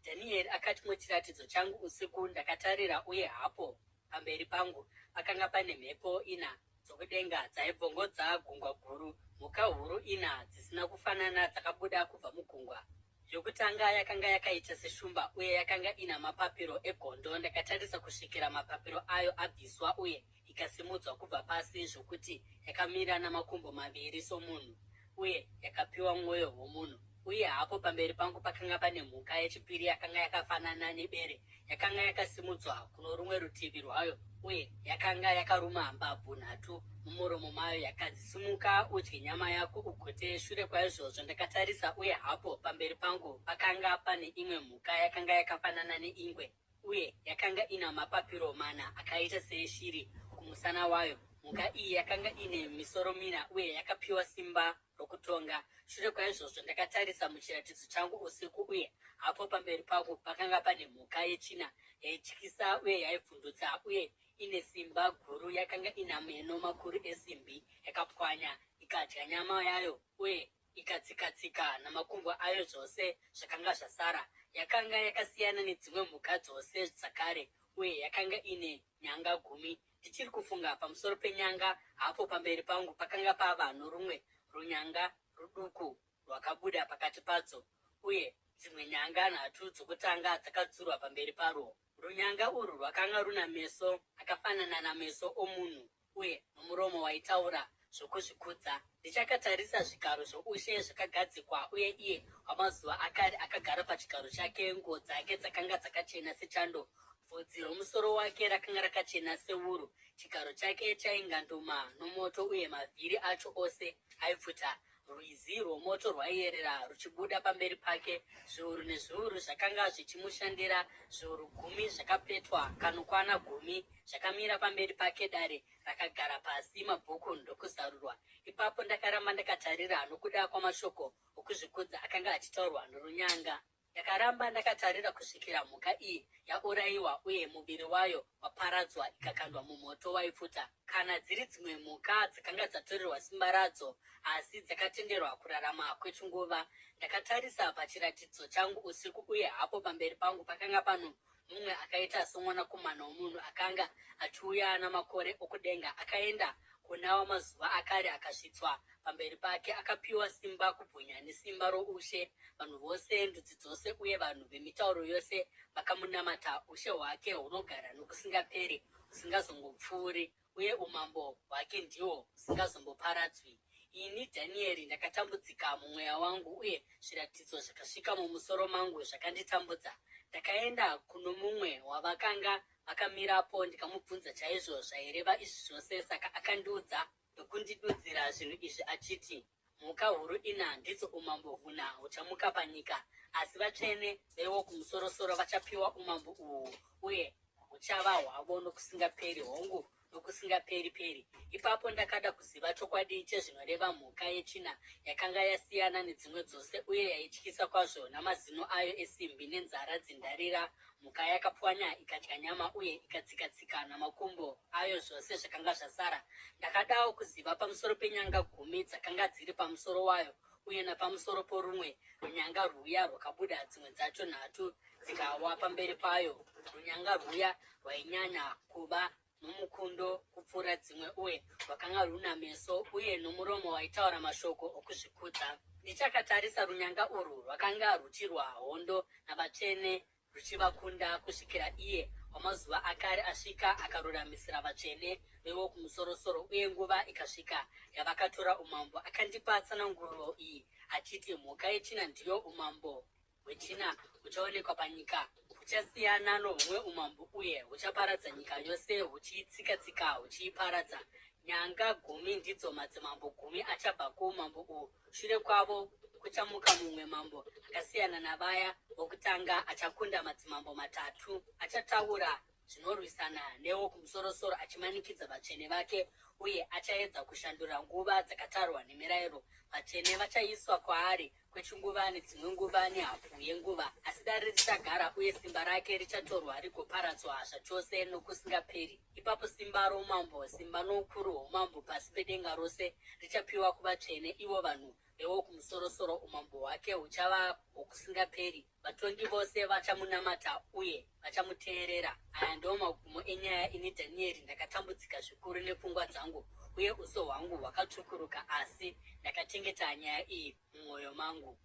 Speaker 1: Dhanieri akati, Muchiratidzo changu usiku ndakatarira, uye hapo pamberi pangu pakanga pane mhepo ina dzokudenga dzaibvongodza gungwa guru. Mhuka huru ina dzisina kufanana dzakabuda kubva mugungwa. Yokutanga yakanga yakaita seshumba uye yakanga ina mapapiro egondo. Ndakatarisa kusvikira mapapiro ayo abviswa uye ikasimudzwa kubva pasi zvokuti yakamira namakumbo maviri somunhu uye yakapiwa mwoyo womunhu. Uye hapo pamberi pangu pakanga pane mhuka yechipiri yakanga yakafanana nebere yakanga yakasimudzwa kuno rumwe rutivi rwayo uye yakanga yakaruma mbabvu nhatu mumuromo mayo. Yakanzi, Simuka udye nyama yako ugute. Shure kwaizvozvo ndakatarisa, uye hapo pamberi pangu pakanga pane imwe mhuka yakanga yakafanana neingwe, uye yakanga ina mapapiro mana akaita seeshiri kumusana wayo. Mhuka iyi yakanga ine misoro mina uye yakapiwa simba rokutonga. Shure kwaizvozvo ndakatarisa muchiratidzo changu usiku, uye hapo pamberi pangu pakanga pane mhuka yechina yaityisa uye yaivhundutsa uye ine simba guru. Yakanga ina meno makuru esimbi, yakapwanya ikadya nyama yayo uye ikatsika-tsika namakumbo ayo zvose zvakanga zvasara. Yakanga yakasiyana nedzimwe mhuka dzose dzakare uye yakanga ine nyanga gumi. Ndichiri kufunga pamusoro penyanga, hapo pamberi pangu pakanga pava norumwe runyanga ruduku rwakabuda pakati padzo, uye dzimwe nyanga nhatu dzokutanga dzakadzurwa pamberi parwo. Runyanga urwu rwakanga runa meso akafanana nameso omunhu uye nomuromo waitaura zvokuzvikudza. Ndichakatarisa, zvigaro zvoushe zvakagadzikwa, uye iye wamazuva akare akagara pachigaro chake. Nguo dzake dzakanga dzakachena sechando, bvudzi romusoro wake rakanga rakachena sewuru. Chigaro chake chainganduma nomoto, uye mavhiri acho ose aipfuta. Rwizi rwomoto rwaiyerera ruchibuda pamberi pake. Zviuru nezviuru zvakanga zvichimushandira, zviuru gumi zvakapetwa kanokwana gumi zvakamira pamberi pake. Dare rakagara pasi, mabhuku ndokuzarurwa. Ipapo ndakaramba ndakatarira nokuda kwamashoko okuzvikudza akanga achitaurwa norunyanga. Ndakaramba ndakatarira kusvikira mhuka iyi yaurayiwa uye muviri wayo waparadzwa ikakandwa mumoto waipfuta. Kana dziri dzimwe mhuka dzakanga dzatorerwa simba radzo asi dzakatenderwa kurarama kwechinguva. Ndakatarisa pachiratidzo changu usiku uye hapo pamberi pangu pakanga pano mumwe akaita somwanakomana womunhu akanga achiuya namakore okudenga. Akaenda kuna wamazuva akare akasvitswa pamberi pake, akapiwa simba, kubwinya nesimba roushe. Vanhu vose, ndudzi dzose uye vanhu vemitauro yose vakamunamata. Ushe hwake hunogara nokusingaperi, husingazongopfuuri, uye umambo hwake ndihwo husingazomboparadzwi. Ini Dhanieri ndakatambudzika mumweya wangu, uye zviratidzo zvakasvika mumusoro mangu zvakanditambudza. Ndakaenda kuno mumwe wavakanga vakamirapo ndikamubvunza chaizvo zvaireva izvi zvose. Saka akandiudza ndokundidudzira zvinhu izvi achiti, Mhuka huru ina ndidzo umambo huna huchamuka panyika, asi vatsvene veWokumusorosoro vachapiwa umambo uhu uye huchava hwavo nokusingaperi, hongu, nokusingaperi-peri. Ipapo ndakada kuziva chokwadi chezvinoreva mhuka yechina yakanga yasiyana nedzimwe dzose uye yaityisa kwazvo namazino ayo esimbi nenzara dzendarira, mhuka yakapwanya ikadya nyama uye ikatsika-tsika namakumbo ayo zvose zvakanga zvasara. Ndakadawo kuziva pamusoro penyanga gumi dzakanga dziri pamusoro wayo uye napamusoro porumwe runyanga rwuya rwakabuda dzimwe dzacho nhatu dzikawa pamberi payo, runyanga rwuya rwainyanya kuva nomukundo kupfuura dzimwe uye rwakanga rwuna meso uye nomuromo waitaura mashoko okuzvikudza. Ndichakatarisa runyanga urwu rwakanga rwuchirwa hondo navatsvene ruchivakunda kusvikira iye wamazuva akare asvika akaruramisira vatsvene veWokumusorosoro uye nguva ikasvika yavakatora umambo. Akandipa tsananguro iyi achiti, Mhuka yechina ndiyo umambo hwechina huchaonekwa panyika huchasiyana nohumwe umambo uye huchaparadza nyika yose huchiitsika-tsika huchiiparadza. Nyanga gumi ndidzo madzimambo gumi achabva kuumambo uhu. Shure kwavo kuchamuka mumwe mambo akasiyana navaya vokutanga achakunda madzimambo matatu. Achataura zvinorwisana neWokumusorosoro achimanikidza vatsvene vake uye achaedza kushandura nguva dzakatarwa nemirayiro. Vatsvene vachaiswa kwaari kwechinguva nedzimwe nguva nehafu yenguva, asi dare richagara uye simba rake richatorwa rigoparadzwa zvachose nokusingaperi. Ipapo simba roumambo, simba noukuru hwoumambo pasi pedenga rose richapiwa kuvatsvene, ivo vanhu veWokumusorosoro. Umambo hwake huchava hwokusingaperi. Vatongi vose vachamunamata uye vachamuteerera. Aya ndiwo magumo enyaya. Ini Dhanieri ndakatambudzika zvikuru nepfungwa dzangu, uye uso hwangu hwakatsvukuruka, asi ndakachengeta nyaya iyi mumwoyo mangu.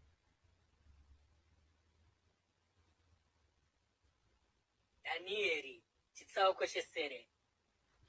Speaker 1: Dhanieri, chitsauko chesere.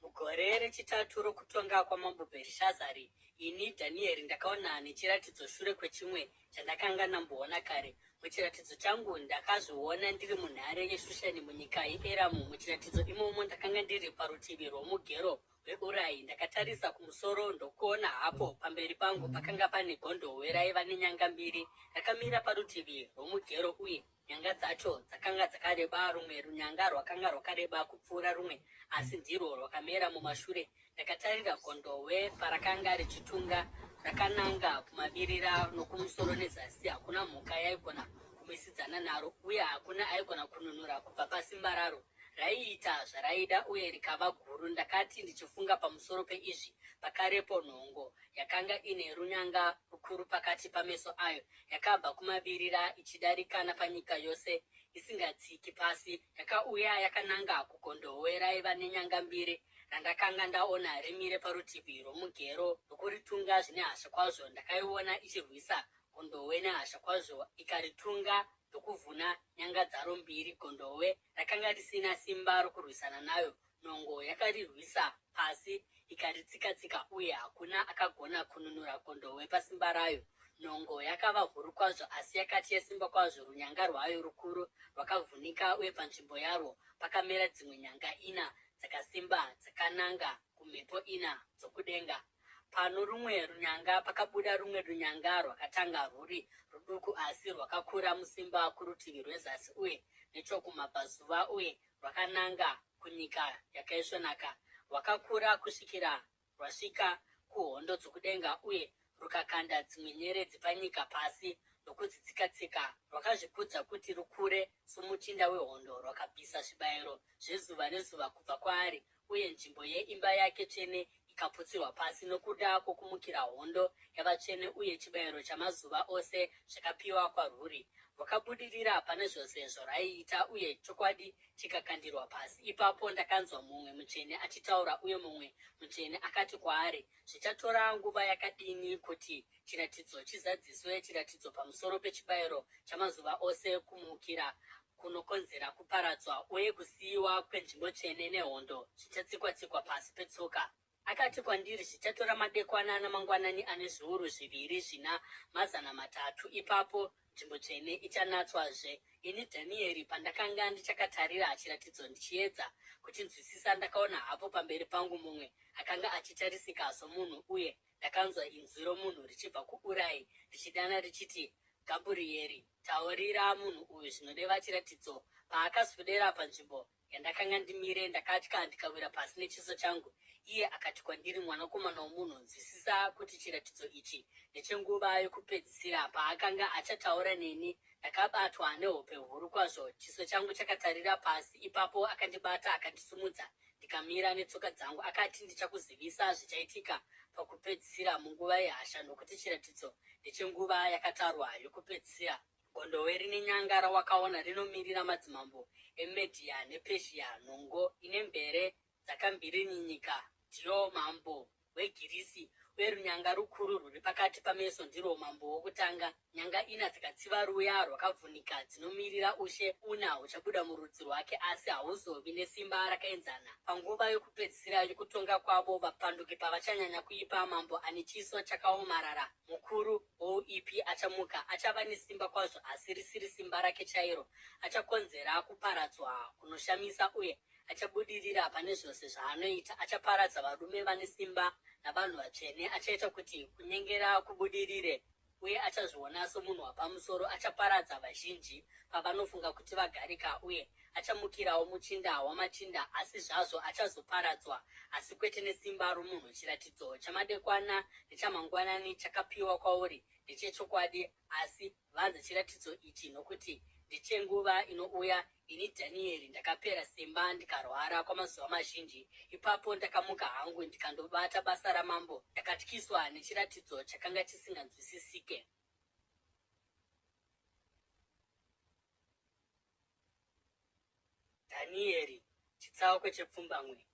Speaker 1: Mugore rechitatu rokutonga kwamambo Bherishazari, ini Dhanieri ndakaona nechiratidzo shure kwechimwe chandakanga ndamboona kare. Muchiratidzo changu ndakazviona ndiri munhare yeShushani munyika yeEramu. Muchiratidzo imomo ndakanga ndiri parutivi rwomugero weUrai. Ndakatarisa kumusoro ndokuona hapo pamberi pangu pakanga pane gondohwe raiva nenyanga mbiri, rakamira parutivi rwomugero uye Nyanga dzacho dzakanga dzakareba, rumwe runyanga rwakanga rwakareba kupfuura rumwe, asi ndirwo rwakamera mumashure. Ndakatarira gondohwe parakanga richitunga rakananga kumavirira nokumusoro nezasi, hakuna mhuka yaigona kumisidzana naro, uye hakuna aigona kununura kubva pasimba raro. Raiita zvaraida uye rikava guru. Ndakati ndichifunga pamusoro peizvi, pakarepo nhongo yakanga ine runyanga rukuru pakati pameso ayo yakabva kumavirira ichidarika napanyika yose isingatsiki pasi, yakauya yakananga kugondohwe raiva nenyanga mbiri randakanga ndaona rimire parutivi rwomugero nokuritunga zvine hasha kwazvo. Ndakaiona ichirwisa gondohwe nehasha kwazvo, ikaritunga ndokuvhuna nyanga dzaro mbiri. Gondohwe rakanga risina simba rokurwisana nayo, Nhongo yakarirwisa pasi ikaritsika-tsika uye hakuna akagona kununura gondohwe pasimba rayo. Nhongo yakava huru kwazvo asi yakati yasimba kwazvo runyanga rwayo rukuru rwakavhunika uye panzvimbo yarwo pakamera dzimwe nyanga ina dzakasimba dzakananga kumhepo ina dzokudenga. Pano rumwe runyanga pakabuda rumwe runyanga rwakatanga rwuri ruduku asi rwakakura musimba kurutivi rwezasi uye nechokumabvazuva uye rwakananga kunyika yakaisvonaka, rwakakura kusvikira rwasvika kuhondo dzokudenga uye rukakanda dzimwe nyeredzi panyika pasi nokudzitsika-tsika. Rwakazvikudza kuti rukure somuchinda wehondo, rwakabvisa zvibayiro zvezuva nezuva kubva kwaari, uye nzvimbo yeimba yake tsvene ikaputsirwa pasi nokuda kwokumukira hondo yavatsvene uye chibayiro chamazuva ose zvakapiwa kwarwuri. Rwakabudirira pane zvose zvarwaiita uye chokwadi chikakandirwa pasi. Ipapo ndakanzwa mumwe mutsvene achitaura uye mumwe mutsvene akati kwaari, Zvichatora nguva yakadini kuti chiratidzo chizadziswe, chiratidzo pamusoro pechibayiro chamazuva ose, kumukira kunokonzera kuparadzwa uye kusiyiwa kwenzvimbo tsvene nehondo zvichatsikwa-tsikwa pasi petsoka? Akati kwandiri, Zvichatora madekwana namangwanani ane zviuru zviviri zvina mazana matatu, ipapo nzvimbo tsvene ichanatswazve. Ini Dhanieri, pandakanga ndichakatarira chiratidzo ndichiedza kuchinzwisisa, ndakaona hapo pamberi pangu mumwe akanga achitarisika somunhu, uye ndakanzwa inzwi romunhu richibva kuUrai richidana richiti, Gabhurieri, taurira munhu uyu zvinoreva chiratidzo. Paakaswedera panzvimbo yandakanga ndimire, ndakatya ndikawira pasi nechiso changu. Iye akati kwandiri, Mwanakomana womunhu, nzwisisa kuti chiratidzo ichi ndechenguva yokupedzisira. Paakanga achataura neni, ndakabatwa nehope huru kwazvo, chiso changu chakatarira pasi. Ipapo akandibata akandisimudza, ndikamira netsoka dzangu. Akati, Ndichakuzivisa zvichaitika pakupedzisira munguva yehasha, nokuti chiratidzo ndechenguva yakatarwa yokupedzisira. Gondohwe rine nyanga rawakaona rinomirira madzimambo eMedhia nePezhia. Nhongo ine mvere dzakamvirinyinyika ndiyo mambo weGirisi, uye runyanga rukuru rwuri pakati pameso ndirwo mambo wokutanga. Nyanga ina dzakatsiva ruya rwakavhunika dzinomirira ushe una huchabuda murudzi rwake, asi hahuzovi nesimba rakaenzana. Panguva yokupedzisira yokutonga kwavo, vapanduki pavachanyanya kuipa, mambo ane chiso chakaomarara, mukuru wouipi achamuka. Achava nesimba kwazvo, asi risiri simba rake chairo. Achakonzera kuparadzwa kunoshamisa uye achabudirira pane zvose zvaanoita. Achaparadza varume vane simba navanhu vatsvene. Achaita kuti kunyengera kubudirire uye achazviona somunhu wapamusoro. Achaparadza vazhinji pavanofunga kuti vagarika uye achamukirawo muchinda wamachinda, asi zvazvo achazoparadzwa, asi kwete nesimba romunhu. Chiratidzo chamadekwana nechamangwanani chakapiwa kwauri ndechechokwadi, asi vanza chiratidzo ichi, nokuti ndechenguva inouya. Ini Dhanieri ndakapera simba ndikarwara kwamazuva mazhinji. Ipapo ndakamuka hangu ndikandobata basa ramambo. Ndakatyiswa nechiratidzo chakanga chisinganzwisisike. Dhanieri, chitsauko chepfumbamwe.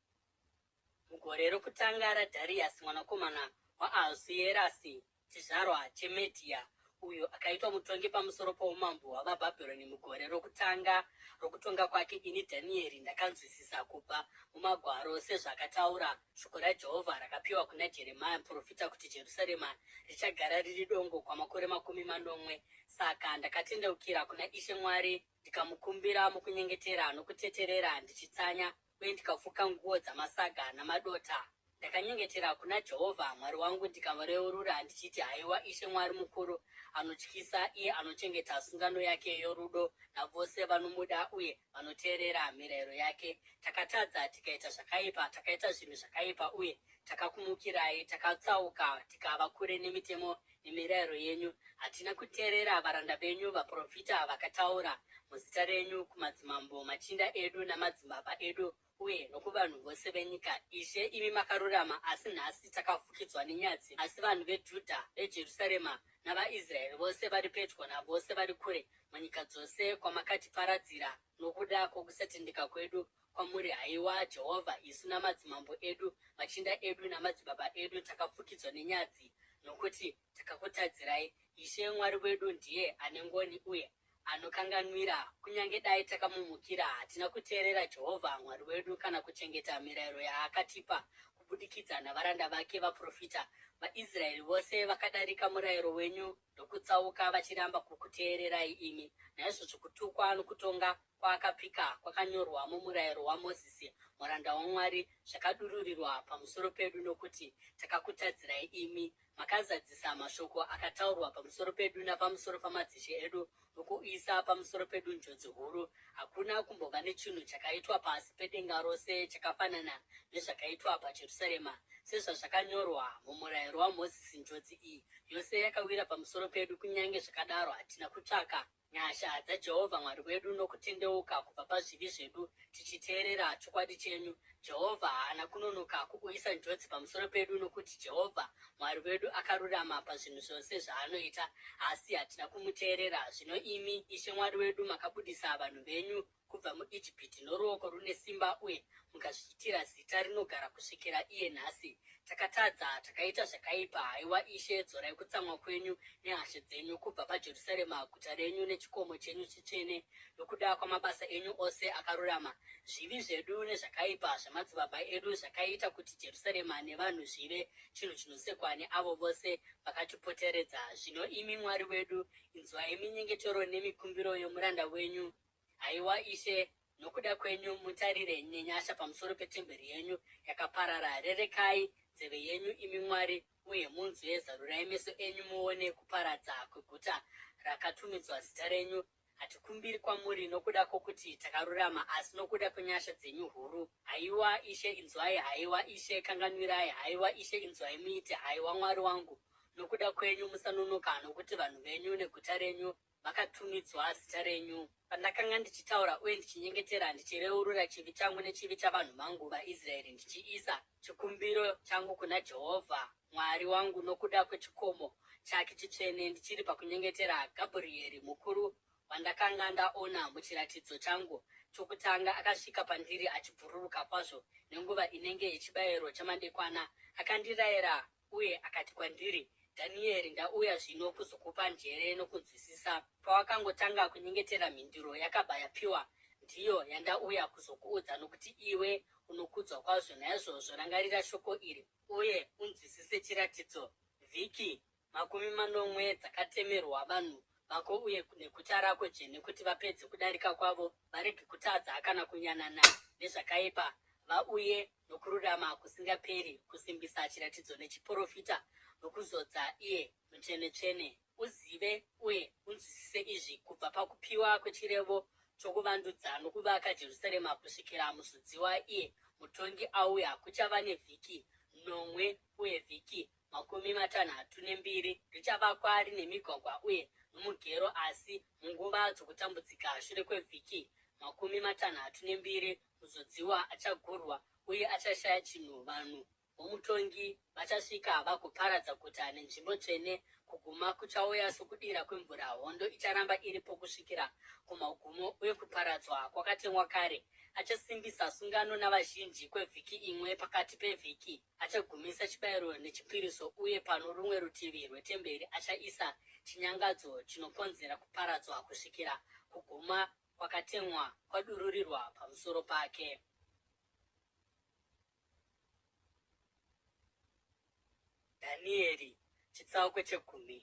Speaker 1: Mugore rokutanga raDhariyasi mwanakomana waAhasuerasi, chizvarwa cheMedhia, uyo akaitwa mutongi pamusoro poumambo hwavaBhabhironi, mugore rokutanga rokutonga kwake, ini Dhanieri ndakanzwisisa kubva muMagwaro sezvakataura shoko raJehovha rakapiwa kuna Jeremia muprofita kuti Jerusarema richagara riri dongo kwamakore 70. Saka ndakatendeukira kuna Ishe Mwari ndikamukumbira mukunyengetera nokuteterera ndichitsanya uye ndikafuka nguo dzamasaga namadota. Ndakanyengetera kuna Jehovha Mwari wangu ndikamureurura ndichiti, Haiwa Ishe Mwari mukuru, anotyisa, iye anochengeta sungano yake yorudo navose vanomuda uye vanoteerera mirayiro yake, takatadza tikaita zvakaipa, takaita zvinhu zvakaipa uye takakumukirai, takatsauka tikava kure nemitemo nemirayiro yenyu. Hatina kuteerera varanda venyu vaprofita vakataura muzita renyu kumadzimambo, machinda edu namadzibaba edu uye nokuvanhu vose venyika. Ishe, imi makarurama, asi nhasi takafukidzwa nenyadzi. Asi vanhu veJudha, veJerusarema navaIsraeri vose vari pedyo navose vari kure munyika dzose kwamakatiparadzira nokuda kwokusatendeka kwedu kwamuri, haiwa Jehovha, isu namadzimambo edu, machinda edu namadzibaba edu takafukidzwa nenyadzi nokuti takakutadzirai. Ishe Mwari wedu ndiye ane ngoni uye anokanganwira, kunyange dai takamumukira, hatina kuteerera Jehovha Mwari wedu kana kuchengeta mirayiro yaakatipa kubudikidza navaranda vake vaprofita. VaIsraeri vose vakadarika murayiro wenyu ndokutsauka vachiramba kukuteererai imi. Naizvozvo kutukwa nokutonga kwaakapika kwakanyorwa mumurayiro waMozisi muranda waMwari zvakadururirwa pamusoro pedu nokuti takakutadzirai imi. Makazadzisa mashoko akataurwa pamusoro pedu napamusoro pamadzishe edu nokuuyisa pamusoro pedu njodzi huru. Hakuna kumbova nechinhu chakaitwa pasi pedenga rose chakafanana nezvakaitwa paJerusarema. Sezvazvakanyorwa mumurayiro waMozisi, njodzi iyi yose yakawira pamusoro pedu, kunyange zvakadaro hatina kutsvaka nyasha dzaJehovha Mwari wedu nokutendeuka kubva pazvivi zvedu tichiteerera chokwadi chenyu. Jehovha haana kunonoka kuuyisa njodzi pamusoro pedu, nokuti Jehovha Mwari wedu akarurama pazvinhu zvose zvaanoita, asi hatina kumuteerera. Zvino imi, Ishe Mwari wedu, makabudisa vanhu venyu kubva muIjipiti noruoko rune simba uye mukazviitira zita rinogara kusvikira iye nhasi. Takatadza, takaita zvakaipa. Haiwa Ishe, dzorai kutsamwa kwenyu nehasha dzenyu kubva paJerusarema, guta renyu nechikomo chenyu chitsvene, nokuda kwamabasa enyu ose akarurama. Zvivi zvedu nezvakaipa zvamadzibaba edu zvakaita kuti Jerusarema nevanhu zvive chinhu chinosekwa neavo vose vakatipoteredza. Zvino imi, Mwari wedu, inzwai minyengetero nemikumbiro yomuranda wenyu. Haiwa Ishe, nokuda kwenyu mutarire nenyasha pamusoro petemberi yenyu yakaparara. Rerekai nzeve yenyu, imi Mwari, uye munzwe, zarurai meso enyu muone kuparadza kweguta rakatumidzwa zita renyu. Hatikumbiri kwamuri nokuda kwokuti takarurama, asi nokuda kwenyasha dzenyu huru. Haiwa Ishe, inzwai! Haiwa Ishe, kanganwirai! Haiwa Ishe, inzwai muite! Haiwa Mwari wangu, nokuda kwenyu musanonoka, nokuti vanhu venyu neguta renyu vakatumidzwa zita renyu. Pandakanga ndichitaura uye ndichinyengetera, ndichireurura chivi changu nechivi chavanhu vangu vaIsraeri, ndichiisa chikumbiro changu kuna Jehovha Mwari wangu nokuda kwechikomo chake chitsvene, ndichiri pakunyengetera, Gabrieri mukuru wandakanga ndaona muchiratidzo changu chokutanga akasvika pandiri achibhururuka kwazvo nenguva inenge yechibayiro chamadekwana. Akandirayira uye akati kwandiri, Dhanieri, ndauya zvino kuzokupa njere nokunzwisisa. Pawakangotanga kunyengetera, mhinduro yakabva yapiwa. Ndiyo yandauya kuzokuudza, nokuti iwe unokudzwa kwazvo. Naizvozvo rangarira shoko iri uye unzwisise chiratidzo. Vhiki 70 dzakatemerwa vanhu vako uye neguta rako dzvene kuti vapedze kudarika kwavo, varege kutadza kana kunyanana nezvakaipa, vauye nokururama kusingaperi, kusimbisa chiratidzo nechiporofita, nokuzodza iye Mutsvene-tsvene. Uzive uye unzwisise izvi kubva pakupiwa kwechirevo chokuvandudza nokuvaka Jerusarema kusvikira Muzodziwa iye Mutongi auya, kuchava nevhiki nomwe uye vhiki 32. Richavakwa rine migwagwa uye nomugero, asi munguva dzokutambudzika shure kwevhiki 32, Muzodziwa achagurwa uye achashaya chinhu. Vanhu vomutongi vachasvika vagoparadza guta nenzvimbo tsvene. Kuguma kuchauya sokudira kwemvura, hondo icharamba iripo kusvikira kumagumo, uye kuparadzwa kwakatemwa kare. Achasimbisa sungano navazhinji kwevhiki imwe pakati pevhiki. Achagumisa chibayiro nechipiriso, uye pano rumwe rutivi rwetemberi achaisa chinyangadzo chinokonzera kuparadzwa kusvikira kuguma kwakatemwa kwadururirwa pamusoro pake. Dhanieri, chitsauko chegumi.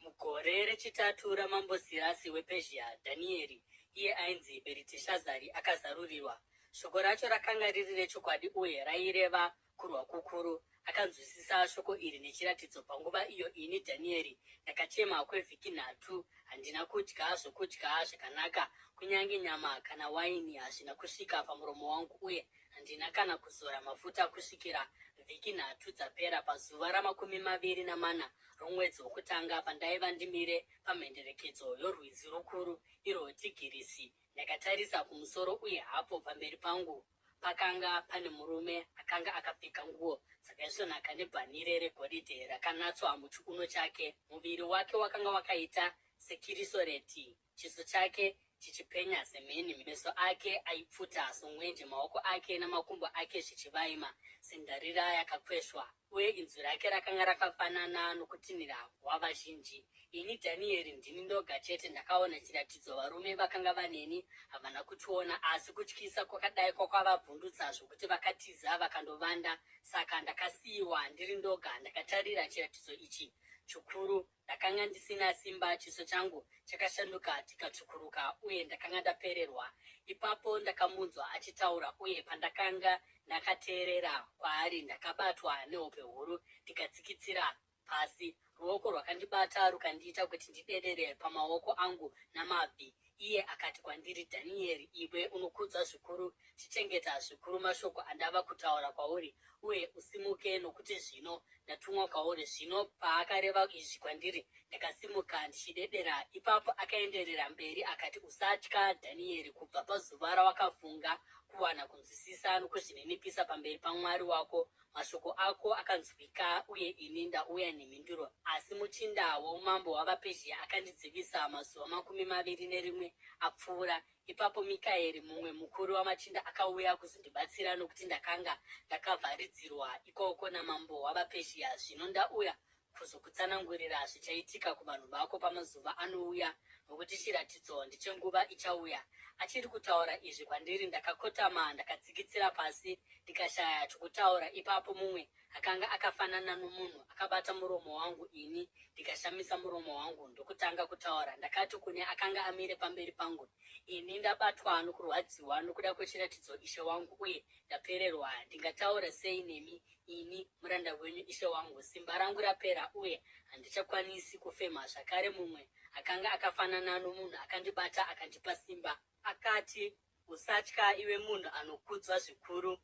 Speaker 1: Mugore rechitatu ramambo Sirasi wePezhiya, Dhanieri, iye ainzi Bheriteshazari, akazarurirwa. Shoko racho rakanga riri rechokwadi uye raireva kurwa kukuru. Akanzwisisa shoko iri nechiratidzo. Panguva iyo ini, Dhanieri, ndakachema kwevhiki nhatu, handina kudya zvokudya zvakanaka, kunyange nyama kana waini hazvina kusvika pamuromo wangu, uye Handina kana kuzora mafuta kusvikira vhiki nhatu dzapera, pazuva ramakumi 24 romwedzi wokutanga, pandaiva ndimire pamhenderekedzo yorwizi rukuru, irwo Tigirisi. Ndakatarisa kumusoro, uye hapo pamberi pangu pakanga pane murume akanga akapfeka nguo dzakaisvonaka nebhanhire regoridhe rakanatswa muchiuno chake. Muviri wake wakanga wakaita sekirisoreti, chiso chake chichipenya semheni, meso ake aipfuta somwenje, maoko ake namakumbo ake zvichivaima sendarira yakakweshwa, uye inzwi rake rakanga rakafanana nokutinhira kwavazhinji. Ini Dhanieri, ndini ndoga chete ndakaona chiratidzo, varume vakanga vaneni havana kuchiona, asi kutyisa kwakadai kwakavavhundutsa zvokuti vakatiza vakandovanda. Saka ndakasiyiwa ndiri ndoga ndakatarira chiratidzo ichi chikuru. Ndakanga ndisina simba, chiso changu chakashanduka chikatsvukuruka, uye ndakanga ndapererwa. Ipapo ndakamunzwa achitaura, uye pandakanga ndakateerera kwaari, ndakabatwa nehope huru ndikatsikitsira pasi. Ruoko rwakandibata rukandiita kuti ndidedere pamaoko angu namabvi. Iye akati kwandiri, Dhanieri, iwe unokudzwa zvikuru, chichengeta zvikuru mashoko andava kutaura kwauri, uye usimuke, nokuti zvino ndatumwa kwauri. Zvino paakareva izvi kwandiri, ndakasimuka ndichidedera. Ipapo akaenderera mberi akati, Usatya, Dhanieri, kubva pazuva rawakafunga kuwana kunzwisisa nokuzvininipisa pamberi paMwari wako, Mashoko ako akanzwika, uye ini ndauya nemhinduro. Asi muchinda woumambo hwavaPezhia akandidzivisa mazuva 21 apfuura. Ipapo Mikaeri, mumwe mukuru wamachinda, akauya kuzondibatsira, nokuti ndakanga ndakavharidzirwa ikoko namambo wavaPezhia. Zvino ndauya kuzokutsanangurira zvichaitika kuvanhu vako pamazuva anouya, nokuti chiratidzo ndechenguva ichauya. Achiri kutaura izvi kwandiri, ndakakotama ndakatsikitsira pasi ndikashaya chokutaura. Ipapo mumwe Akanga akafanana nomunhu akabata muromo wangu, ini ndikashamisa muromo wangu ndokutanga kutaura. Ndakati kune akanga amire pamberi pangu, Ini ndabatwa nokurwadziwa nokuda kwechiratidzo, ishe wangu, uye ndapererwa. Ndingataura sei nemi, ini muranda wenyu, ishe wangu? Simba rangu rapera, uye handichakwanisi kufema zvakare. Mumwe akanga akafanana nomunhu akandibata akandipa simba. Akati, Usatya, iwe munhu anokudzwa zvikuru.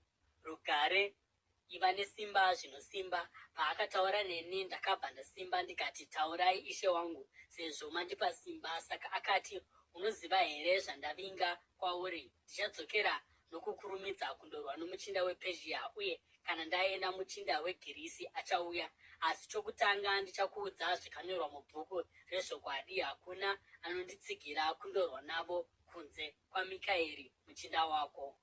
Speaker 1: Rugare, iva nesimba zvinosimba. Paakataura neni, ndakabva ndasimba ndikati, Taurai, ishe wangu, sezvo mandipa simba. Saka akati, Unoziva here zvandavinga kwauri? Ndichadzokera nokukurumidza kundorwa nomuchinda wePezhiya, uye kana ndaenda, muchinda weGirisi achauya. Asi chokutanga ndichakuudza zvakanyorwa mubhuku rezvokwadi. Hakuna anonditsigira kundorwa navo kunze kwaMikaeri muchinda wako.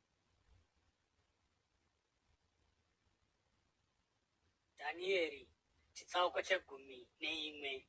Speaker 1: Dhanieri, chitsauko chegumi neimwe.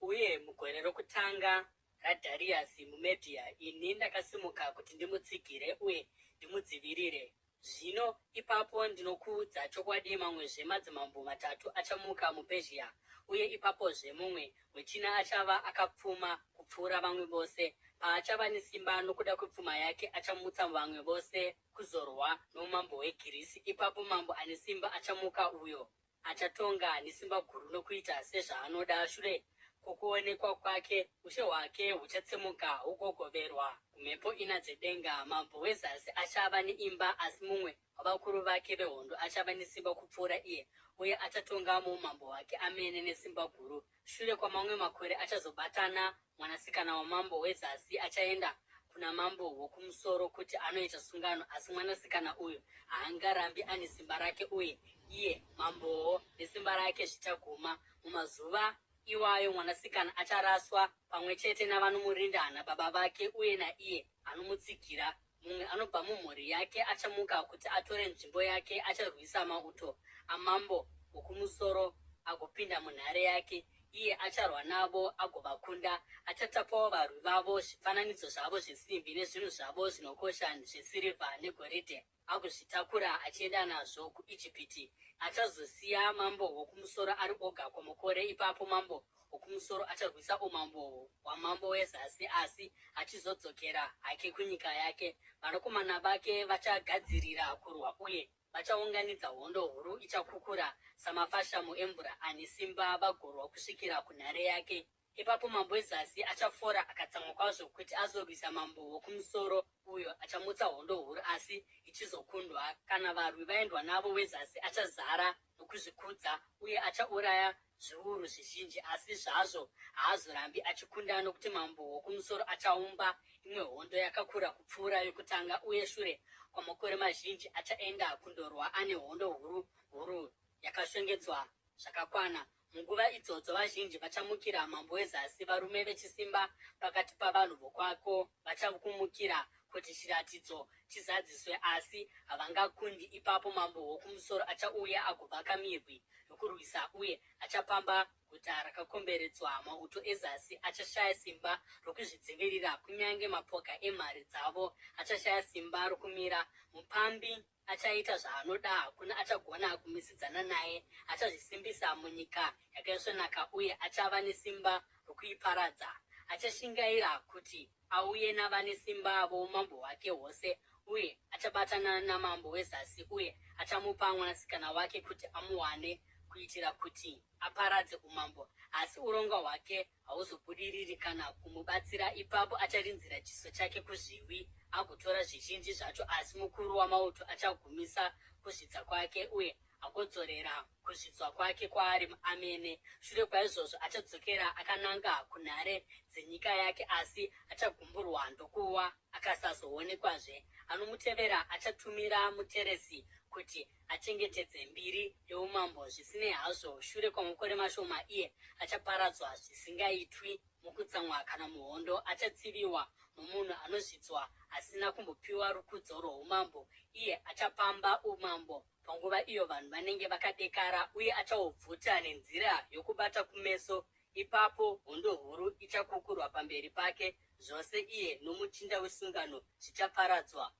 Speaker 1: Uye mugore rokutanga raDhariasi muMedhia, ini ndakasimuka kuti ndimutsigire uye ndimudzivirire. Zvino ipapo ndinokuudza chokwadi, mamwezve madzimambo matatu achamuka muPezhia, uye ipapozve mumwe wechina achava akapfuma kupfuura vamwe vose. Paachava nesimba nokuda kwepfuma yake, achamutsa vamwe vose kuzorwa noumambo hweGirisi. Ipapo mambo ane simba achamuka, uyo achatonga nesimba guru nokuita sezvaanoda. Shure kwokuonekwa kwake, ushe hwake huchatsemuka hugogoverwa kumhepo ina dzedenga. Mambo wezasi achava neimba, asi mumwe wavakuru vake vehondo achava nesimba kupfuura iye, uye achatonga muumambo hwake amene nesimba guru. Shure kwamamwe makore achazobatana mwanasikana wamambo wezasi achaenda kuna mambo wokumusoro kuti anoita sungano, asi mwanasikana uyu haangarambi ane simba rake, uye iye mambowo nesimba rake zvichaguma. Mumazuva iwayo mwanasikana acharaswa pamwe chete navanomurinda nababa vake uye naiye anomutsigira. Mumwe anobva mumhuri yake achamuka kuti atore nzvimbo yake, acharwisa mauto amambo wokumusoro agopinda munhare yake. Iye acharwa navo agovakunda. Achatapawo varwi vavo, zvifananidzo zvavo zvesimbi nezvinhu zvavo zvinokosha zvesirivha negoridhe, agozvitakura achienda nazvo kuIjipiti. Achazosiya mambo wokumusoro ari oga kwamakore. Ipapo mambo wokumusoro acharwisa umambo hwamambo wezasi, asi achizodzokera hake kunyika yake. Vanakomana vake vachagadzirira kurwa uye vachaunganidza hondo huru ichakukura samafashamu emvura ane simba, vagorwa kusvikira kunhare yake. Ipapo mambo wezasi achafora akatsamwa kwazvo kuti azorwisa mambo wokumusoro, uyo achamutsa hondo huru asi ichizokundwa. Kana varwi vaendwa navo, wezasi achazara nokuzvikudza uye achauraya zviuru zvizhinji, asi zvazvo haazorambi achikunda, nokuti mambo wokumusoro achaumba imwe hondo yakakura kupfuura yokutanga, uye shure kwamakore mazhinji achaenda kundorwa ane hondo huru huru yakashongedzwa zvakakwana. Munguva idzodzo vazhinji vachamukira mambo wezasi, varume vechisimba pakati pavanhu vokwako vachakumukira kuti chiratidzo chizadziswe, asi havangakundi. Ipapo mambo wokumusoro achauya agovaka mirwi yokurwisa uye achapamba guta rakakomberedzwa. Mauto ezasi achashaya simba rokuzvidzivirira, kunyange mapoka emhare dzavo achashaya simba rokumira. Mupambi achaita zvaanoda, hakuna achagona kumisidzana naye. Achazvisimbisa munyika yakaisvonaka uye achava nesimba rokuiparadza. Achashingaira kuti auye navane simba voumambo hwake hwose, uye achabatana namambo wezasi uye achamupa mwanasikana wake kuti amuwane, kuitira kuti aparadze umambo. Asi urongwa hwake hauzobudiriri kana kumubatsira. Ipapo acharinzira chiso chake kuzviwi agotora zvizhinji zvacho, asi mukuru wamauto achagumisa kuzvidza kwake uye agodzorera kuzvidzwa kwake kwaari amene. Shure kwaizvozvo achadzokera akananga kunhare dzenyika yake, asi achagumburwa ndokuwa akasazoonekwazve. Anomutevera achatumira muteresi kuti achengetedze mbiri youmambo. Zvisinei hazvo, shure kwamakore mashoma iye achaparadzwa zvisingaitwi mukutsamwa kana muhondo, achatsiviwa nomunhu anozvidzwa asina kumbopiwa rukudzo rwoumambo. Iye achapamba umambo panguva iyo vanhu vanenge vakadekara, uye achaubvuta nenzira yokubata kumeso. Ipapo hondo huru ichakukurwa pamberi pake, zvose iye nomuchinda wesungano zvichaparadzwa.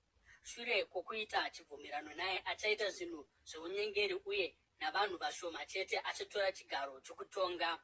Speaker 1: Shure kwokuita chibvumirano naye, achaita zvinhu zvounyengeri uye navanhu vashoma chete achatora chigaro chokutonga.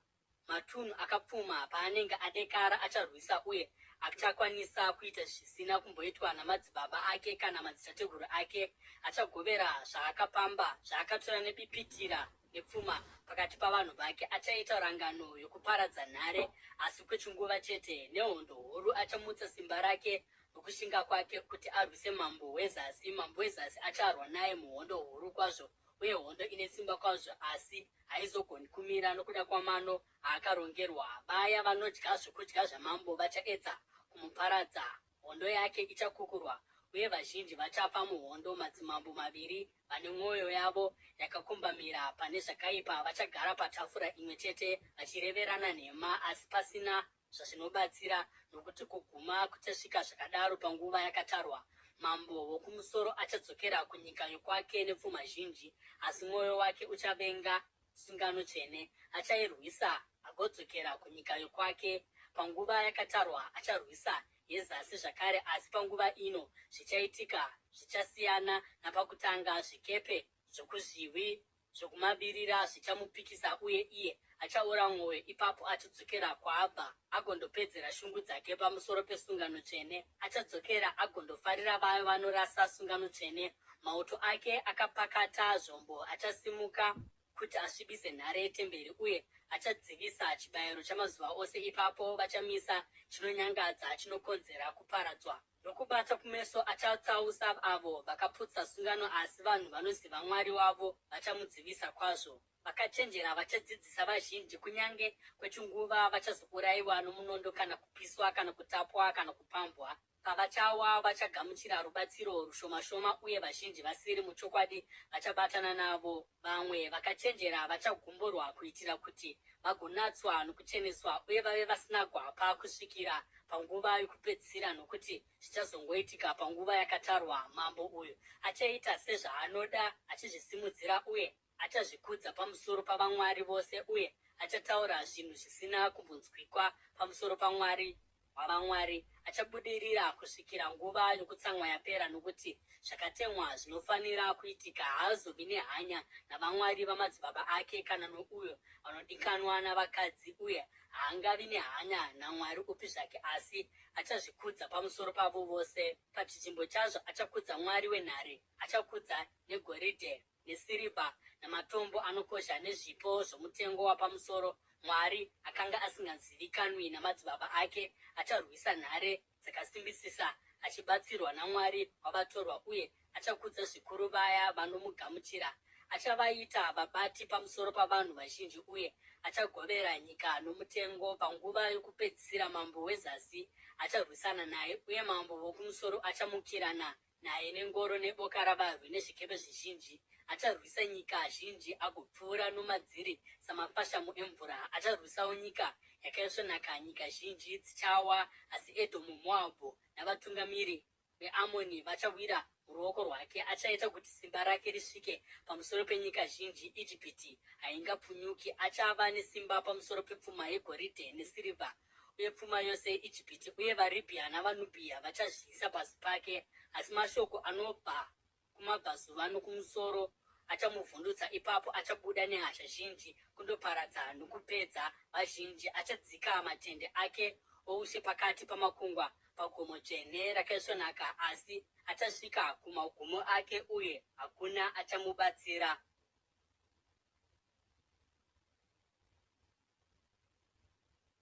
Speaker 1: Matunhu akapfuma paanenge adekara acharwisa uye achakwanisa kuita zvisina kumboitwa namadzibaba ake kana madzitateguru ake. Achagovera zvaakapamba, zvaakatora nebipitira nepfuma pakati pavanhu vake. Achaita rangano yokuparadza nhare, asi kwechinguva chete. Nehondo huru achamutsa simba rake nokushinga kwake kuti arwise mambo wezasi. Mambo wezasi acharwa naye muhondo huru kwazvo uye hondo ine simba kwazvo, asi haizogoni kumira nokuda kwamano aakarongerwa. Vaya vanodya zvokudya zvamambo vachaedza kumuparadza. Hondo yake ichakukurwa, uye vazhinji vachafa muhondo. Madzimambo maviri vane mwoyo yavo yakakombamira pane zvakaipa vachagara patafura imwe chete vachireverana nhema, asi pasina zvazvinobatsira, nokuti kuguma kuchasvika zvakadaro panguva yakatarwa. Mambo wokumusoro achadzokera kunyika yokwake nepfuma zhinji, asi mwoyo wake uchavenga sungano tsvene. Achairwisa agodzokera kunyika yokwake. Panguva yakatarwa acharwisa yezasi zvakare, asi panguva ino zvichaitika zvichasiyana napakutanga. Zvikepe zvokuzviwi zvokumavirira zvichamupikisa uye iye achaora mwoyo. Ipapo achadzokera kwaabva agondopedzera shungu dzake pamusoro pesungano tsvene. Achadzokera agondofarira vaya vanorasa sungano tsvene. Mauto ake akapakata zvombo achasimuka kuti asvibise nhare yetemberi uye achadzivisa chibayiro chamazuva ose. Ipapo vachamisa chinonyangadza chinokonzera kuparadzwa. Nokubata kumeso achatsausa avo vakaputsa sungano, asi vanhu vanoziva Mwari wavo vachamudzivisa kwazvo. Vakachenjera vachadzidzisa vazhinji, kunyange kwechinguva vachazourayiwa nomunondo kana kupiswa kana kutapwa kana kupambwa. Pavachawa vachagamuchira rubatsiro rushomashoma, uye vazhinji vasiri muchokwadi vachabatana navo. Vamwe vakachenjera vachagumburwa kuitira kuti vagonatswa nokucheneswa uye vave vasina gwapa kusvikira panguva yokupedzisira, nokuti zvichazongoitika panguva yakatarwa. Mambo uyu achaita sezvaanoda, achizvisimudzira uye achazvikudza pamusoro pavamwari vose, uye achataura zvinhu zvisina kumbonzwikwa pamusoro paMwari wavamwari. Achabudirira kusvikira nguva yokutsamwa yapera, nokuti zvakatemwa zvinofanira kuitika. Haazovi nehanya navamwari vamadzibaba ake kana nouyo anodikanwa navakadzi, uye haangavi nehanya namwari upi zvake, asi achazvikudza pamusoro pavo vose. Pachinzvimbo chazvo achakudza mwari wenhare, achakudza negoridhe nesirivha namatombo anokosha nezvipo zvomutengo wapamusoro. Mwari akanga asingazivikanwi namadzibaba ake acharwisa nhare dzakasimbisisa achibatsirwa namwari wavatorwa, uye achakudza zvikuru vaya vanomugamuchira. Achavaita vabati pamusoro pavanhu vazhinji uye achagovera nyika nomutengo. Panguva yokupedzisira mambo wezasi acharwisana naye, uye mambo wokumusoro achamukirana naye nengoro neboka ravarwi nezvikepe zvizhinji. Acharwisa nyika zhinji agopfuura nomadziri samafashamu emvura. Acharwisawo nyika yakaisvonaka, nyika zhinji dzichawa, asi Edhomu, Moabhu navatungamiri veAmoni vachawira muruoko rwake. Achaita kuti simba rake risvike pamusoro penyika zhinji, Ijipiti haingapunyuki. Achava nesimba pamusoro pepfuma yegoridhe nesirivha uye pfuma yose yeIjipiti, uye vaRibhiya navaNubhiya vachazviisa pasi pake. Asi mashoko anobva kumabvazuva nokumusoro achamuvhundutsa. Ipapo achabuda nehasha zhinji kundoparadza nokupedza vazhinji. Achadzika matende ake oushe pakati pamakungwa, pagomo dzvene rakaisvonaka, asi achasvika kumagumo ake, uye hakuna achamubatsira.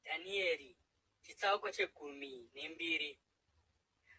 Speaker 1: Dhanieri, chitsauko chegumi nembiri.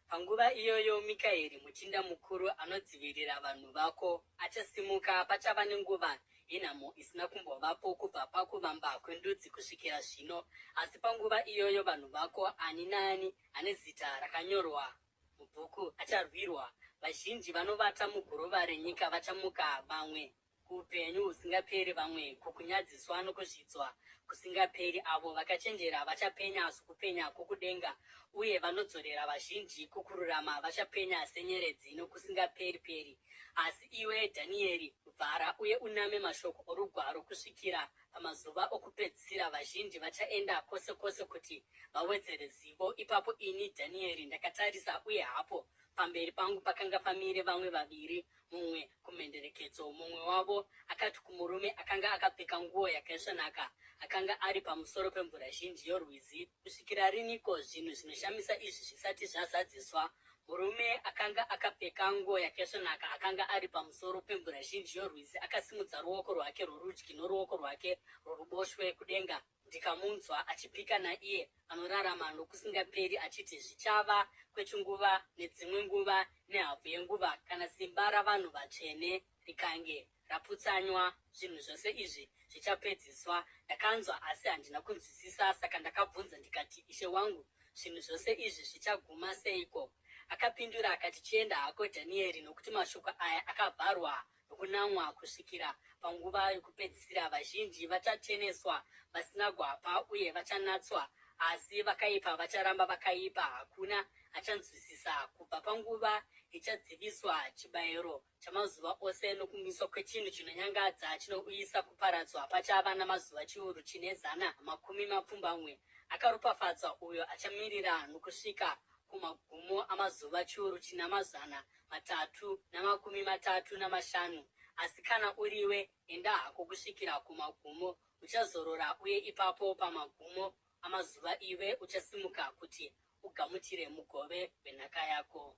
Speaker 1: Panguva iyoyo Mikaeri muchinda mukuru anodzivirira vanhu vako achasimuka. Pachava nenguva yenhamo isina kumbovapo kubva pakuvamba kwendudzi kusvikira zvino. Asi panguva iyoyo vanhu vako, ani naani ane zita rakanyorwa mubhuku, acharwirwa. Vazhinji vanovata muguruva renyika vachamuka, vamwe kuupenyu husingaperi, vamwe kukunyadziswa nokuzvidzwa kusingaperi. Avo vakachenjera vachapenya sokupenya kwokudenga, uye vanodzorera vazhinji kukururama vachapenya senyeredzi nokusingaperi-peri. Asi iwe, Dhanieri, vhara uye uname mashoko orugwaro kusvikira pamazuva okupedzisira. Vazhinji vachaenda kwose kwose kuti vawedzere zivo. Ipapo ini, Dhanieri, ndakatarisa, uye hapo. Pamberi pangu pakanga pamire vamwe vaviri, mumwe kumhenderekedzo. Mumwe wavo akati kumurume akanga akapfeka nguo yakaisvonaka, akanga ari pamusoro pemvura zhinji yorwizi, Kusvikira riniko zvinhu zvinoshamisa izvi zvisati zvazadziswa? Murume akanga akapfeka nguo yakaisvonaka akanga ari pamusoro pemvura zhinji yorwizi akasimudza ruoko rwake rworudyi noruoko rwake rworuboshwe kudenga, ndikamunzwa achipika naiye anorarama nokusingaperi achiti, Zvichava kwechinguva nedzimwe nguva nehafu yenguva, kana simba ravanhu vatsvene rikange raputsanywa, zvinhu zvose izvi zvichapedziswa. Ndakanzwa asi handina kunzwisisa, saka ndakabvunza ndikati, Ishe wangu, zvinhu zvose izvi zvichaguma seiko? Akapindura akati, Chienda hako, Dhanieri, nokuti mashoko aya akavharwa nokunamwa kusvikira panguva yokupedzisira. Vazhinji vachacheneswa vasina gwapa uye vachanatswa, asi vakaipa vacharamba vakaipa. Hakuna achanzwisisa kubva panguva ichadziviswa chibayiro chamazuva ose nokumiswa kwechinhu chinonyangadza chinouyisa kuparadzwa pachava namazuva 1,180. Akaropafadzwa uyo achamirira nokusvika kumagumo amazuva 1,335. Asi kana uriwe, enda hako kusvikira kumagumo, uchazorora, uye ipapo pamagumo amazuva iwe uchasimuka kuti ugamuchire mugove wenhaka yako.